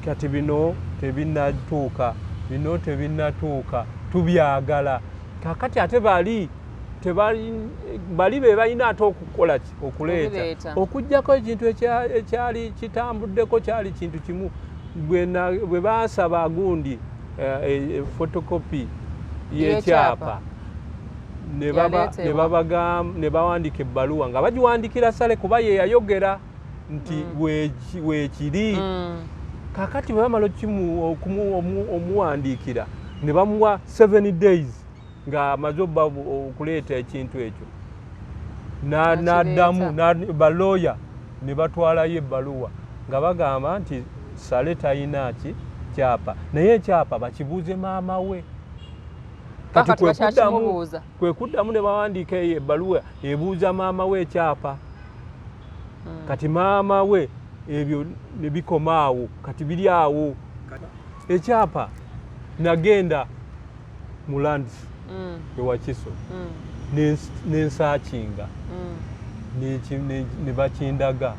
Kati bino tebinnatuuka, bino tebinnatuuka, tubyagala kakati. Ate bali bali be balina ate okukola ki, okuleeta. Okuleeta. Okugjako ekintu ekyali kitambuddeko, kyali kintu kimu bwe baasaba gundi photocopy y'ekyapa, ne Yaleetebwa. ne bawandiika ebbaluwa nga bagiwandikira Sale, kuba ye yayogera nti weekiri. Kakati bwe bamala omuwandiikira ne bamuwa 7 days ng'amaze obba okuleeta ekintu ekyo. N'akireeta. N'addamu balooya ne batwalayo ebbaluwa nga bagamba nti Sale talina ki kyapa, naye ekyapa bakibuuze maama we. Kati kwe kuddamu ne bawandiika eyo ebbaluwa ebuuza maama we ekyapa. Kati maama we ebyo ne bikoma awo, kati biri awo. Ekyapa nagenda mu lands ewa Kiso nensaakinga ne bakindaga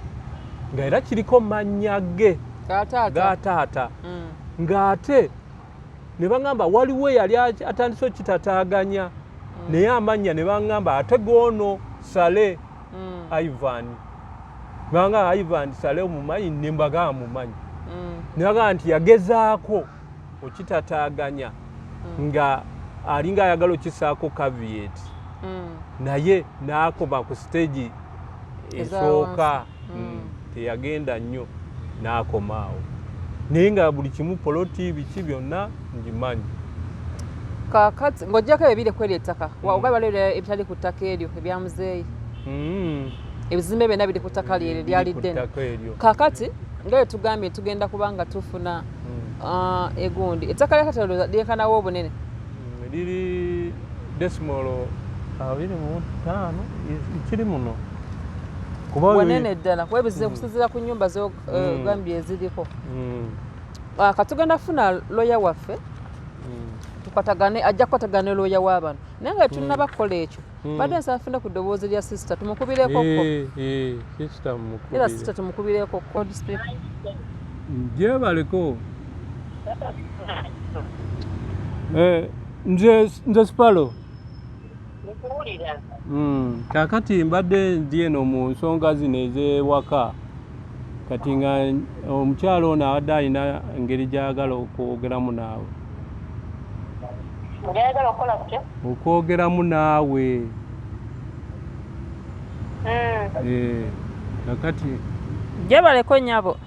nga era kiriko mannya ge ga taata, ng'ate ne baŋŋamba waliwo eyali atandise okitataaganya naye amannya ne baŋŋamba ate goono Sale Ivan. Banga Ivan Sale omumanyi, ne mbagamba mumanyi. Ne bagamba nti yagezaako okitataaganya nga alinga ayagala okisaako caveat, naye n'akoma ku stage esooka, teyagenda nnyo n'akoma awo, naye nga buli kimu poloti biki byonna ngimanyi. Kaakati ng'oggyako ebyo ebiri kweri ettaka, ogaba waliwo ebitali ku ttaka eryo ebya muzeeyi, ebizimbe byonna biri ku ttaka lyeryo lyali ddene. Kaakati nga bwe tugambye tugenda kuba nga tufuna egundi ettaka lya taata lyenkanawo obunene? Liri decimal 25 kiri muno wanene ddala kuba ebizibu kusinziira ku nnyumba zogambye eziriko. Katugenda kufuna looya waffe tukwatagane, ajja kukwatagana ne looya w'abano, naye nga tunnaba kukola ekyo badde nsaba nfune ku ddoboozi lya sister tumukubireko. Era sister tumukubireko. Gyebaleko. Nze Sipalo. Kaakati mbadde ndi eno mu nsonga zino ez'ewaka, kati nga omukyalo ono abadde alina engeri gy'ayagala okwogeramu naawe. Okwogeramu naawe. Kakati gyebaleko nnyabo.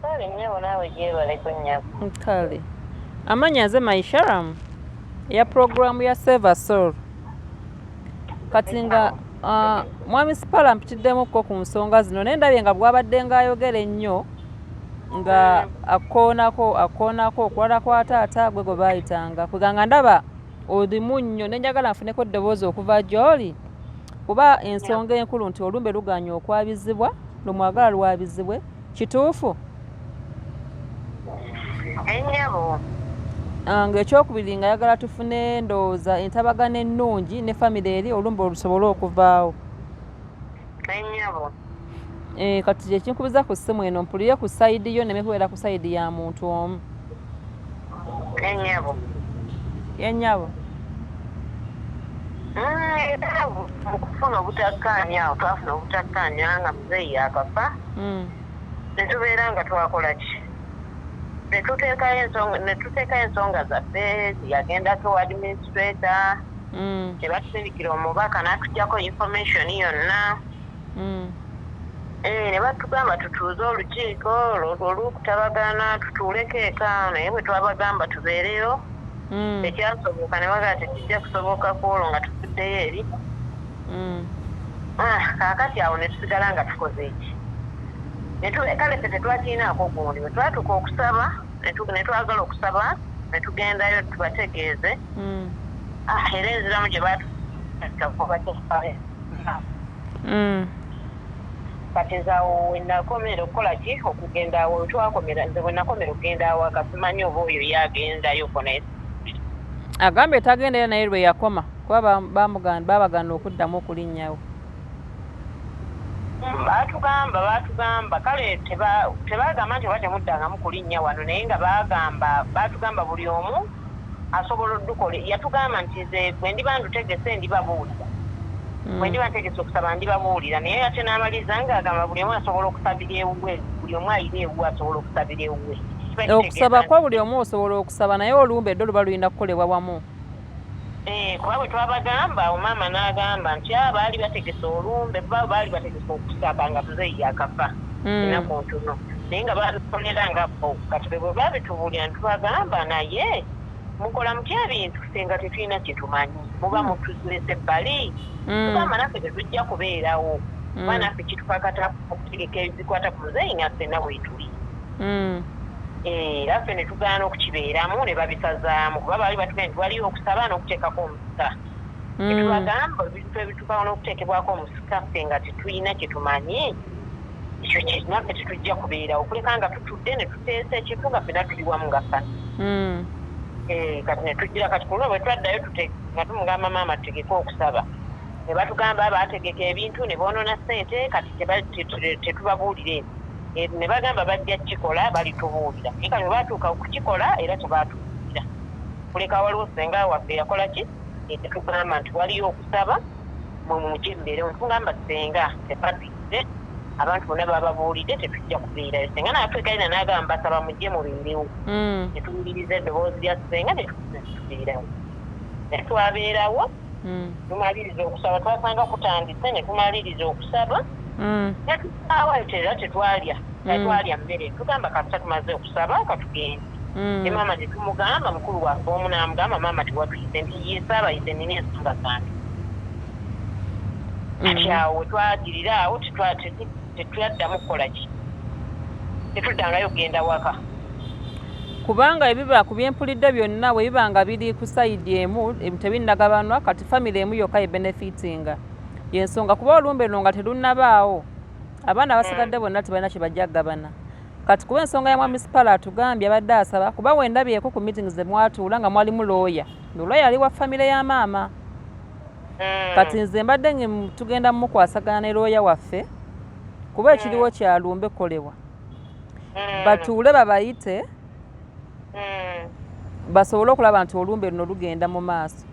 Kale nnyabo, naawe gyebaleko nnyabo. Kale amannya nze Maisharam eya puroguramu ya Save a Soul. Kati nga mwami Sipala mpitiddemukko ku nsonga zino, naye ndabye nga bw'abadde ng'ayogera ennyo nga akoonako okulala kwa taata gwe gwe baayitanga kweganga ndaba olimu nnyo, ne njagala nfuneko eddoboozi okuva gy'oli, kuba ensonga enkulu nti olumbe lugaanye okwabizibwa, lumwagala lwabizibwe, kituufu? Ennyabo. Ng'ekyokubiri nga ayagala tufune ndowooza entabagano ennungi ne famire eri olumbe olusobole okuvaawo. Ennyabo. Kati kyekinkubiza ku ssimu eno mpulire ku side yo nneme kubeera ku side ya muntu omu. Ennyabo. Ennyabo. Era mu kufuna obutakkaanya awo twafuna obutakkaanya nga muzeeyi yakafa, ne tubeera nga twakola ki, ne tuteekayo ensonga zaffe. Yagendako administrator, ne batusindikira omubaka n'atuggyako information yonna, ne batugamba tutuuze olukiiko olw'okutabagana tutuuleko eka, naye bwe twabagamba tubeereyo tekyasoboka, ne bagamba tekijja kusoboka ku olwo nga tuvuddeyo eri. Kaakati awo ne tusigala nga tukoze eki, kale ffe tetwakirinaako gundi. Bwe twatuuka okusaba ne twagala okusaba ne tugendayo tubategeeze, era enziramu gye baatu kati nze awo we nakomera okukola ki, okugenda awo twakomera, nze bwe nakomera okugenda awaka simanyi oba oyo yagendayoko naye. Agambye tagenda era naye lwe yakoma kuba babagaana okuddamu okulinnyawo. Baatugamba kale tebagamba nti oba temuddangamu kulinnya wano, naye nga baatugamba buli omu asobola oddukola. Yatugamba nti nze bwe ndiba ndutegese ndibabuulira, bwe ndiba ntegese okusaba ndibabuulira, naye ate n'amaliriza ng'agamba buli omu asobola okusabira ewuwe, buli omu alina ewuwe asobola okusabira ewuwe. Okusaba kwa buli omu osobola okusaba, naye olumbe ddo luba lulina kukolebwa wamu. Kuba bwe twabagamba awo maama n'agamba nti baali bategese olumbe, baali bategese okusaba nga muzeeyi yakafa ennaku ntono, naye nga babikolera nga bo. Kati bwe babitubuulira ne tubagamba naye mukola mutya ebintu ffe nga tetulina kye tumanyi, muba mutulese ebbali, tugamba naffe tetujja kubeerawo, kuba naffe kitukakata okutegeka ebikwata ku muzeeyi nga ffenna weetuli. Era ffe ne tugaana okukibeeramu ne babisazaamu kuba baali batugambye nti waliyo okusaba n'okuteekako omusika. Ne tubagamba ebintu ebituukawo n'okuteekebwako omusika ffe nga tetulina kye tumanyi, ekyo naffe tetujja kubeerawo okuleka nga tutudde ne tuteesa ekintu nga ffenna tuli wamu nga famire. Kati ne tujjira kati ku luno bwe twaddayo nga tumugamba maama tutegeke okusaba ne batugamba baategeka ebintu ne boonoona ssente kati tetubabuulira ebyo. Ne bagamba bajja kukikola balitubuulira naye kati bwe baatuuka okukikola era tebaatubuulira kuleka waliwo ssenga waffe yakola ki yatugamba nti waliyo okusaba mwe mujje mubeerewo netugamba ssenga tebatuyise abantu bonna bababuulidde tetujja kubeerayo ssenga n'atwegalira n'agamba mbasaba mujje mubeerewo netuwuliriza eddoboozi lya ssenga netubeerawo ne twabeerawo tumaliriza okusaba twasanga kutandise ne tumaliriza okusaba netusaawa era tetwalya tetwalya mmere tugamba kasita tumaze okusaba katugende ne maama ne tumugamba mukulu waffe omu n'amugamba maama tewatuyise nti ye saabayise nina ensonga zange kati awo wetwagirira awo tetwaddamu kukola ki tetuddangayo kugenda waka. Kubanga ebiba ku byempulidde byonna bwe biba nga biri ku sayidi emu tebinnagabanwa kati famire emu yokka ye benefitinga yensonga kuba olumbe luno nga terunnabaawo abaana abasigadde bonna tebalina kye bajja kugabana kati kuba ensonga ya mwami Sipala atugambye abadde asaba kuba wendabyeko ku meetings ze mwatuula nga mwalimu looya looya ali wa famire ya maama kati nze mbadde tugenda mukwasagana ne looya waffe kuba ekiriwo kya lumbe kukolebwa batuule babayite basobole okulaba nti olumbe luno lugenda mu maaso.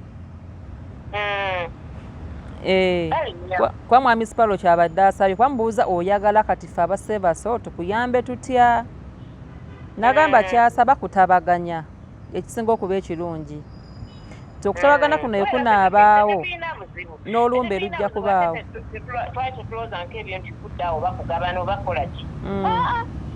Kuba mwami Sipalo kyabadde asabye kuba mubuuza oyagala kati ffe abasebaso tukuyambe tutya nagamba kyasaba kutabaganya ekisinga okuba ekirungi nti okutabagana kuno ekunaabaawo n'olumbe lujja kubaawo. Twali tetulowooza nk'ebyo nti kudda awo oba kugabana oba kukola ki.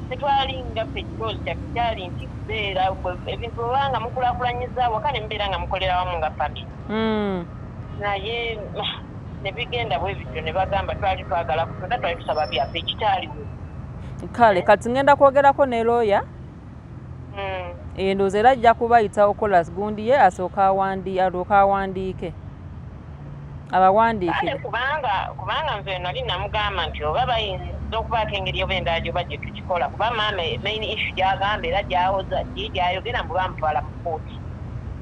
Tetwalinga ffe ekirowoozo kyaffe kyali nti kubeera ebintu bwe nga mukulaakulanyiza awaka ne mubeera nga mukolera wamu nga famire. Naye ne bigenda bwe bityo ne bagamba twali twagala kutunda twali tusaba byaffe ekitaaliwo. Kale kati ngenda kwogerako ne looya. Endowooza era ajja kubayita okukola gundi ye asooke alyoke awandiike abawandiikire. Kubanga nze nali namugamba nti oba bayinza okubaako engeri oba endala gyoba gye tukikola kuba maama main issue gy'agamba era gy'awoza ye gy'ayogera mbu bamutwala mu kkooti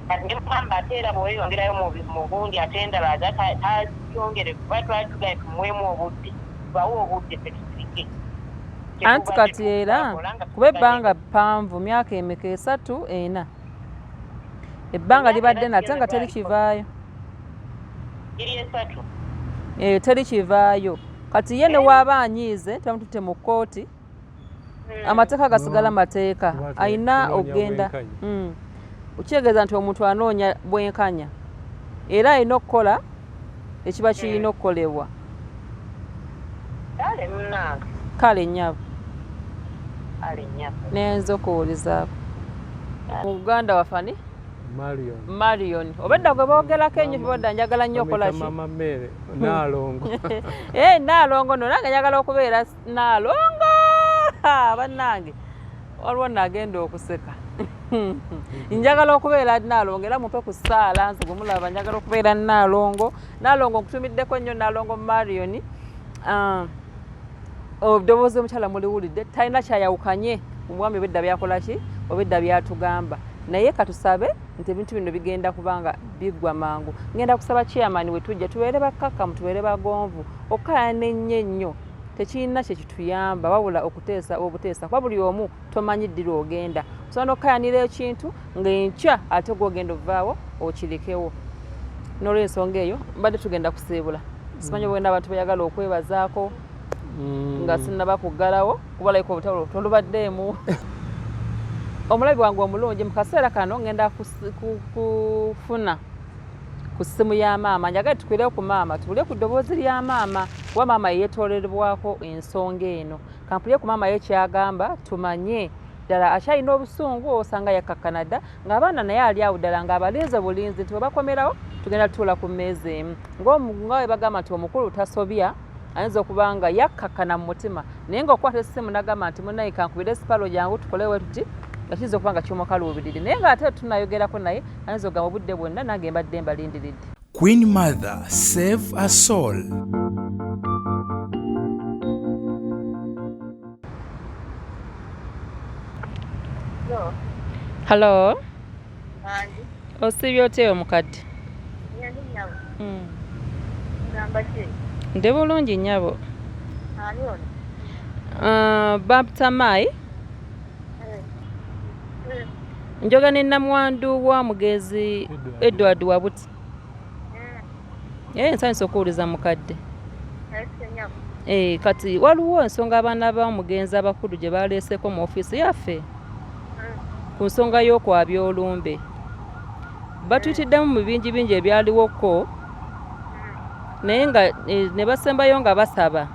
kati ne mugamba ate era bw'oyongerayo mu gundi ate endala tazyongere kuba twali tugambye tumuweemu obudde tubawe obudde ffe tusirike. Anti kati era kuba ebbanga ppanvu myaka emeka 3 4 ebbanga libadde nate nga teri kivaayo teri kivaayo kati ye ne waaba anyiize tebamututte mu kkooti amateeka gasigala mateeka alina okugenda okitegeeza nti omuntu anoonya bwenkanya era alina okukola ekiba kirina okukolebwa. Kale nnyabo nenza okuwulizaako muganda waffe ani Marion obedda gwe boogerako ennyo tibodda njagala nnyo okola ki Naalongo Naalongo no nange njagala okubeera Naalongo bannange waliwo nagenda okuseka njagala okubeera Naalongo era mumpe ku ssaala nze gwe mulaba njagala okubeera Naalongo. Naalongo nkutumiddeko nnyo Naalongo Marion. Eddoboozi omukyala muliwulidde talina kyayawukanye omwami obedda byakola ki obedda byatugamba naye katusabe nti ebintu bino bigenda kubanga biggwa mangu. Ngenda kusaba chairman we tujja tubeere bakkakkamu tubeere bagonvu okukaayana ennyo ennyo tekirina kye kituyamba wabula okuteesa obuteesa kuba buli omu tomanyi ddi lw'ogenda osobola n'okukayanira ekintu ng'enkya ate gw'ogenda ovaawo okirekewo. N'olw'ensonga eyo mbadde tugenda kusiibula simanyi obwenda abantu beyagala okwebazaako nga sinnaba kuggalawo kuba like obutalo tolubaddeemu. Omulabi wange omulungi mu kaseera kano ngenda kufuna ku ssimu ya maama njagala tukwire ku maama tuwulire ku ddoboozi lya maama kuba maama yeyeetoolebwako ensonga eno. Kampulire ku maama ye kyagamba tumanye ddala akyalina obusungu osanga yakkakkana dda ng'abaana naye ali awo ddala ng'abalinze bulinzi nti bwe bakomerawo tugenda tutuula ku mmeeza emu nga bwe bagamba nti omukulu tasobya ayinza okuba nga yakkakkana mu mutima naye ng'okukwata essimu n'agamba nti munnaye kankubire sipalo jangu tukole we tuti Nga kiyinza okuba nga kyomukaluubiridde, naye ng'ate tunayogerako naye ayinza okugamba obudde bwonna nange mbadde mbalindiridde. Queen Mother, save a soul. Hallo, osiibye otya omukadde? Ndi bulungi nnyabo. Bampita Maayi. Njoga ne nnamwandu wa mugenzi Edward Wabuti. Eh, nsanyusa okuwuliza mukadde. Eh, kati waliwo ensonga abaana b'omugenzi abakulu gye baleeseeko mu ofiisi yaffe ku nsonga y'okwabya olumbe. Batuyitiddemu mu bingi bingi ebyaliwoko naye nga ne basembayo nga basaba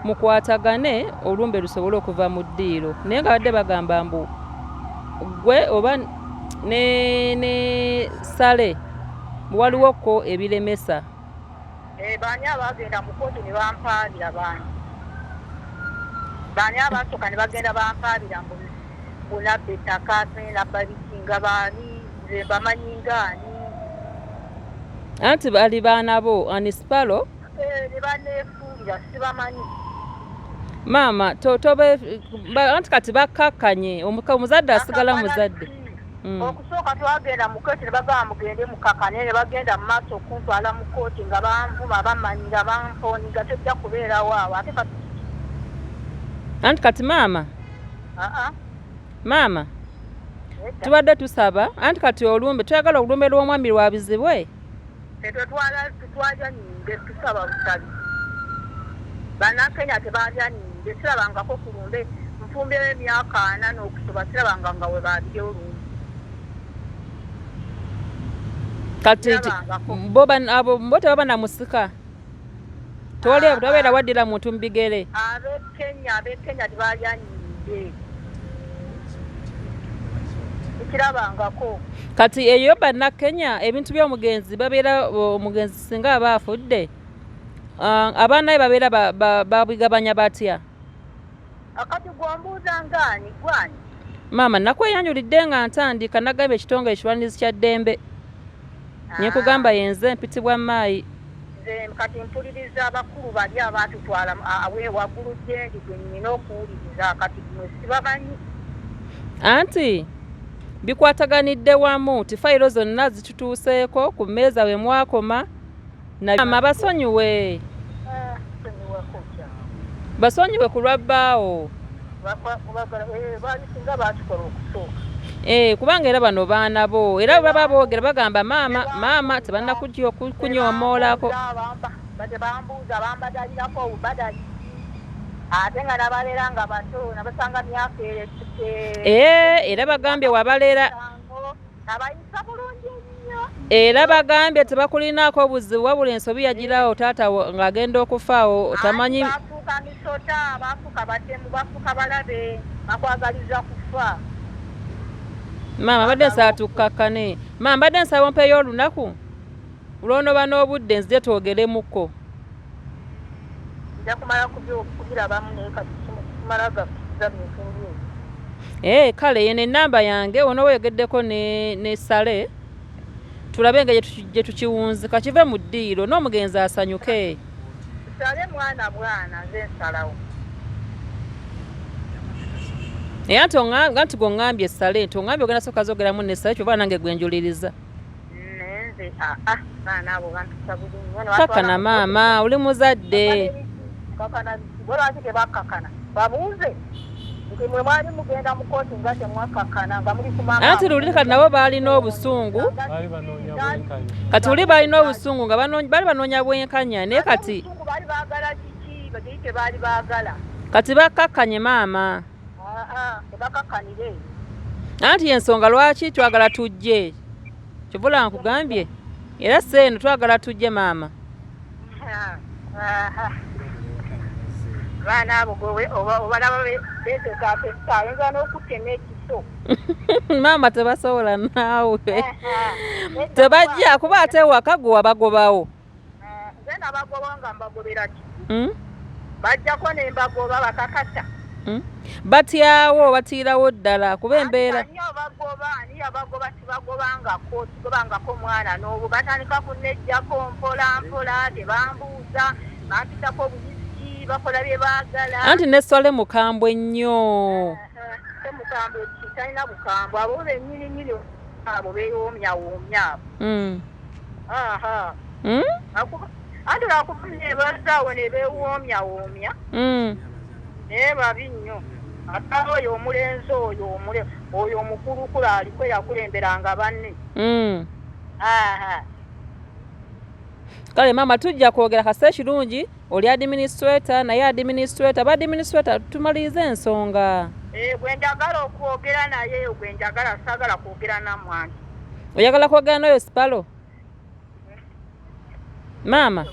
mukwatagane olumbe lusobole okuva mu ddiiro, naye nga badde bagamba mbu gwe oba ne Sale waliwo ko ebiremesa. Baani abaagenda mu kkooti ne bampaabira baani? Baani abaasooka ne bagenda bampaabira mbu mbu nabba ettaka ate nabba biki nga baani? Nze mbamanyi nga ani? Anti bali baana bo Anisipalo. Ne baneefuulira sibamanyi. Maama tobe anti kati bakkakkanye, omuzadde asigala muzadde. Okusooka twagenda mu kkooti ne bagamba mugende mukakkane, ne bagenda mu maaso okuntwala mu kkooti nga banvuma, bamanyira, bampooniga tojja kubeerawo awo ate kati. Anti kati maama. Maama. Tubadde tusaba anti kati olumbe twagala olumbe lw'omwami lwabizibwe. Tetwalya nnyimbe, tusaba busabi. Bannakenya tebalya nnyimbe, sirabangako ku lumbe nfumbyeyo emyaka ana n'okusoba sirabanga nga we baabye olumbe. Kati bo abo bo tebaba na musika. Tewali tabeera waddira muntu mu bigere. Ab'e Kenya tebalya nnyimbe. Sikirabangako. Kati eyo bannakenya ebintu by'omugenzi babeera omugenzi singa aba afudde abaana be babeera babigabanya batya? Akati gw'ombuuza ngaani gwani? Maama nakweyanjulidde nga ntandika nagambye ekitongole ekirwanirizi kya ddembe. Ne nkugamba yenze mpitibwa Maayi. Nze kati mpuliriza abakulu bali abaatutwala waggulu gyendi gwe nnina okuwuliriza kati mwe sibamanyi. Anti bikwataganidde wamu nti fayiro zonna zitutuuseeko ku mmeeza we mwakoma na basonyiwe. Basonyiwe ku lwa bbaawo. Singa baakikola okusooka. Kubanga era bano baana bo era baba boogera bagamba maama maama tebannakunyomoolako. Tebambuuza bambadalirako obubadali ate nga nabalera nga bato nabasanga myaka era bagambye wabalera abayisa bulungi nnyo. Era bagambye tebakulinaako obuzibu wabula ensobi yagirawo taata ng'agenda okufaawo otamanyi. Bafuuka misota, bafuuka batemu, bafuuka balabe, bakwagaliza kufa. Maama mbadde nsaba tukkakkane. Maama mbadde nsaba ompeeyo olunaku lw'onooba n'obudde nzije twogeremukko. Nja kumala kubirabamu naye kati simala gakuza bintu ng'ebyo. Kale yeno ennamba yange onooba oyogeddeko ne Sale tulabe engeri gye tukiwunzika kive mu ddiiro n'omugenzi asanyuke. Sale mwana bwana nze nsalawo. Era nti gw'oŋŋambye Sale nti oŋŋambye ogenda sooka zoogeramu ne Sale kyova nange gwe njuliriza. Nze baana abo bampisa bubi nnyo. Kakkana maama oli muzadde. Kakkana bo lwaki tebakkakkana? Babuuze nti mwe mwali mugenda mu kkooti nga temwakkakkana nga muli ku maama. Anti luli kati nabo baalina obusungu. Kati luli baalina obusungu nga baali banoonya bwenkanya naye kati. Baali baagala kiki? Bagiri tebaali baagala. Kati bakkakkanye maama. Tebakakkanire. Anti ensonga lwaki twagala tujje. Kivula nkugambye era seeno twagala tujje maama. Baana abo gwe obalaba beeteekateeka ayinza n'okutema ekiso. Maama tebasobola naawe. Tebajja kuba ate waka gwe wabagobawo. Nze nabagoba nga mbagobera ki? Bajjako ne mbagoba bakakasa. Batyawo, batiirawo ddala kuba embeera. Ani abagoba? Ani yabagoba? Sibagobangako, sigobangako mwana n'obu. Batandika kunejjako mpola mpola, tebambuuza, bampitako obuyisi, bakola bye baagala. Anti ne Swale mukambwe nnyo. Te mukambwe ki? Talina bukambwe. Abo bennyini nnyini abo beewoomyawoomya abo. Aha. Anti lwakuba nebazaawo ne beewoomyawoomya. Naye babi nnyo. Ate oyo omulenzi oyo oyo omukulukulu aliko yakulemberanga banne. Aha. Kale maama, tujja kwogera kase ekirungi. Oli administrator, naye administrator, ba administrator tumalirize ensonga. Eh, gwe njagala okwogera naye, gwe njagala, saagala kwogera nammwe. Oyagala kwogera n'oyo Sipalo? Maama,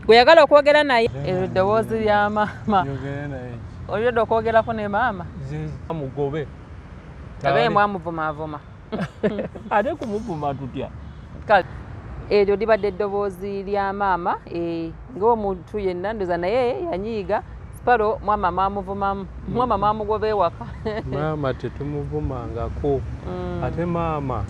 gweyagala okwogera naye, eryo eddoboozi lya maama. Njogere naye ki? Olireda okwogerako ne maama. Nze mugobe. Abe mwamuvumaavuma. Ate kumuvuma tutya? Kale eryo libadde eddoboozi lya maama, ng'omuntu yenna ndoza naye yanyiiga. Sipalo mwama mwamuvumamu, mwama mwamugoba ewaka. Maama tetumuvumangako. Ate maama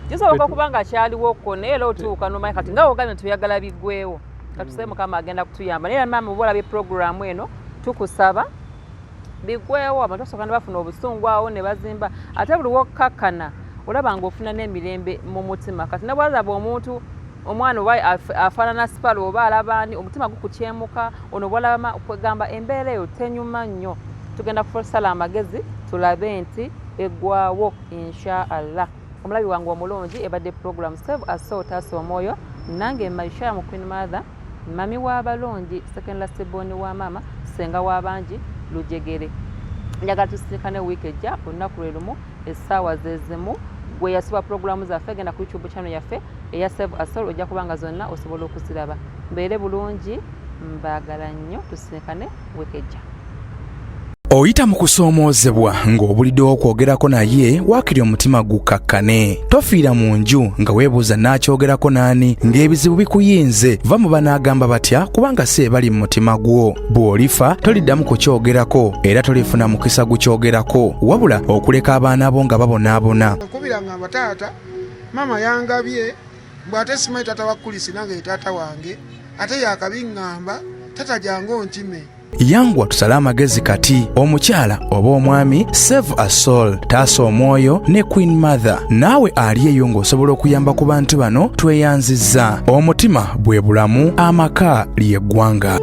kisoboka okuba nga kyaliwoko, naye era otuuka nomanyi kati nga wogambye nti oyagala biggwewo. Katusabe Mukama agenda kutuyamba. Naye era maama, oba olabye puroguramu eno, tukusaba biggwewo. Abantu basooka ne bafuna obusungu awo ne bazimba, ate buli wokkakkana olaba ng'ofuna n'emirembe mu mutima. Kati ne bwalaba omuntu omwana oba afaanana Sipalo oba alaba ani, omutima gukukyemuka. Ono bwalaba, kwegamba embeera eyo tenyuma nnyo. Tugenda kusala amagezi tulabe nti eggwawo, insha Allah. Omulabi wange omulungi, ebadde program Save a Soul, taasa omwoyo. Nange Maisha mu Queen Mother, mami w'abalungi, second last born wa maama, senga w'abangi lujegere. Njagala tusisinkane wiiki ejja, olunaku lwe lumu, essaawa ze zimu. Gwe yasuba puroguramu zaffe, genda ku YouTube channel yaffe eya Save a Soul, ojja kubanga zonna osobola okuziraba. Mbeere bulungi, mbaagala nnyo, tusisinkane wiiki ejja. Oyita mu kusoomoozebwa ng'obuliddewo okwogerako naye, waakiri omutima gukkakkane. Tofiira mu nju nga weebuuza n'akyogerako n'ani, ng'ebizibu bikuyinze. Va mu banaagamba batya, kubanga si ebali mu mutima gwo. Bw'olifa toliddamu kukyogerako, era tolifuna mukisa gukyogerako, wabula okuleka abaana bo nga babonaabona. Nkubira ngamba, taata, maama yangabye mbw ate simanyi taata wa Kulisi nange ye taata wange, ate yakabiŋŋamba, tata jangu onkime. Yangwa tusale amagezi kati. Omukyala oba omwami, Save a Soul, taasa omwoyo ne Queen Mother. Naawe ali eyo ng'osobola okuyamba ku bantu bano, tweyanzizza. Omutima bwe bulamu, amaka lyeggwanga.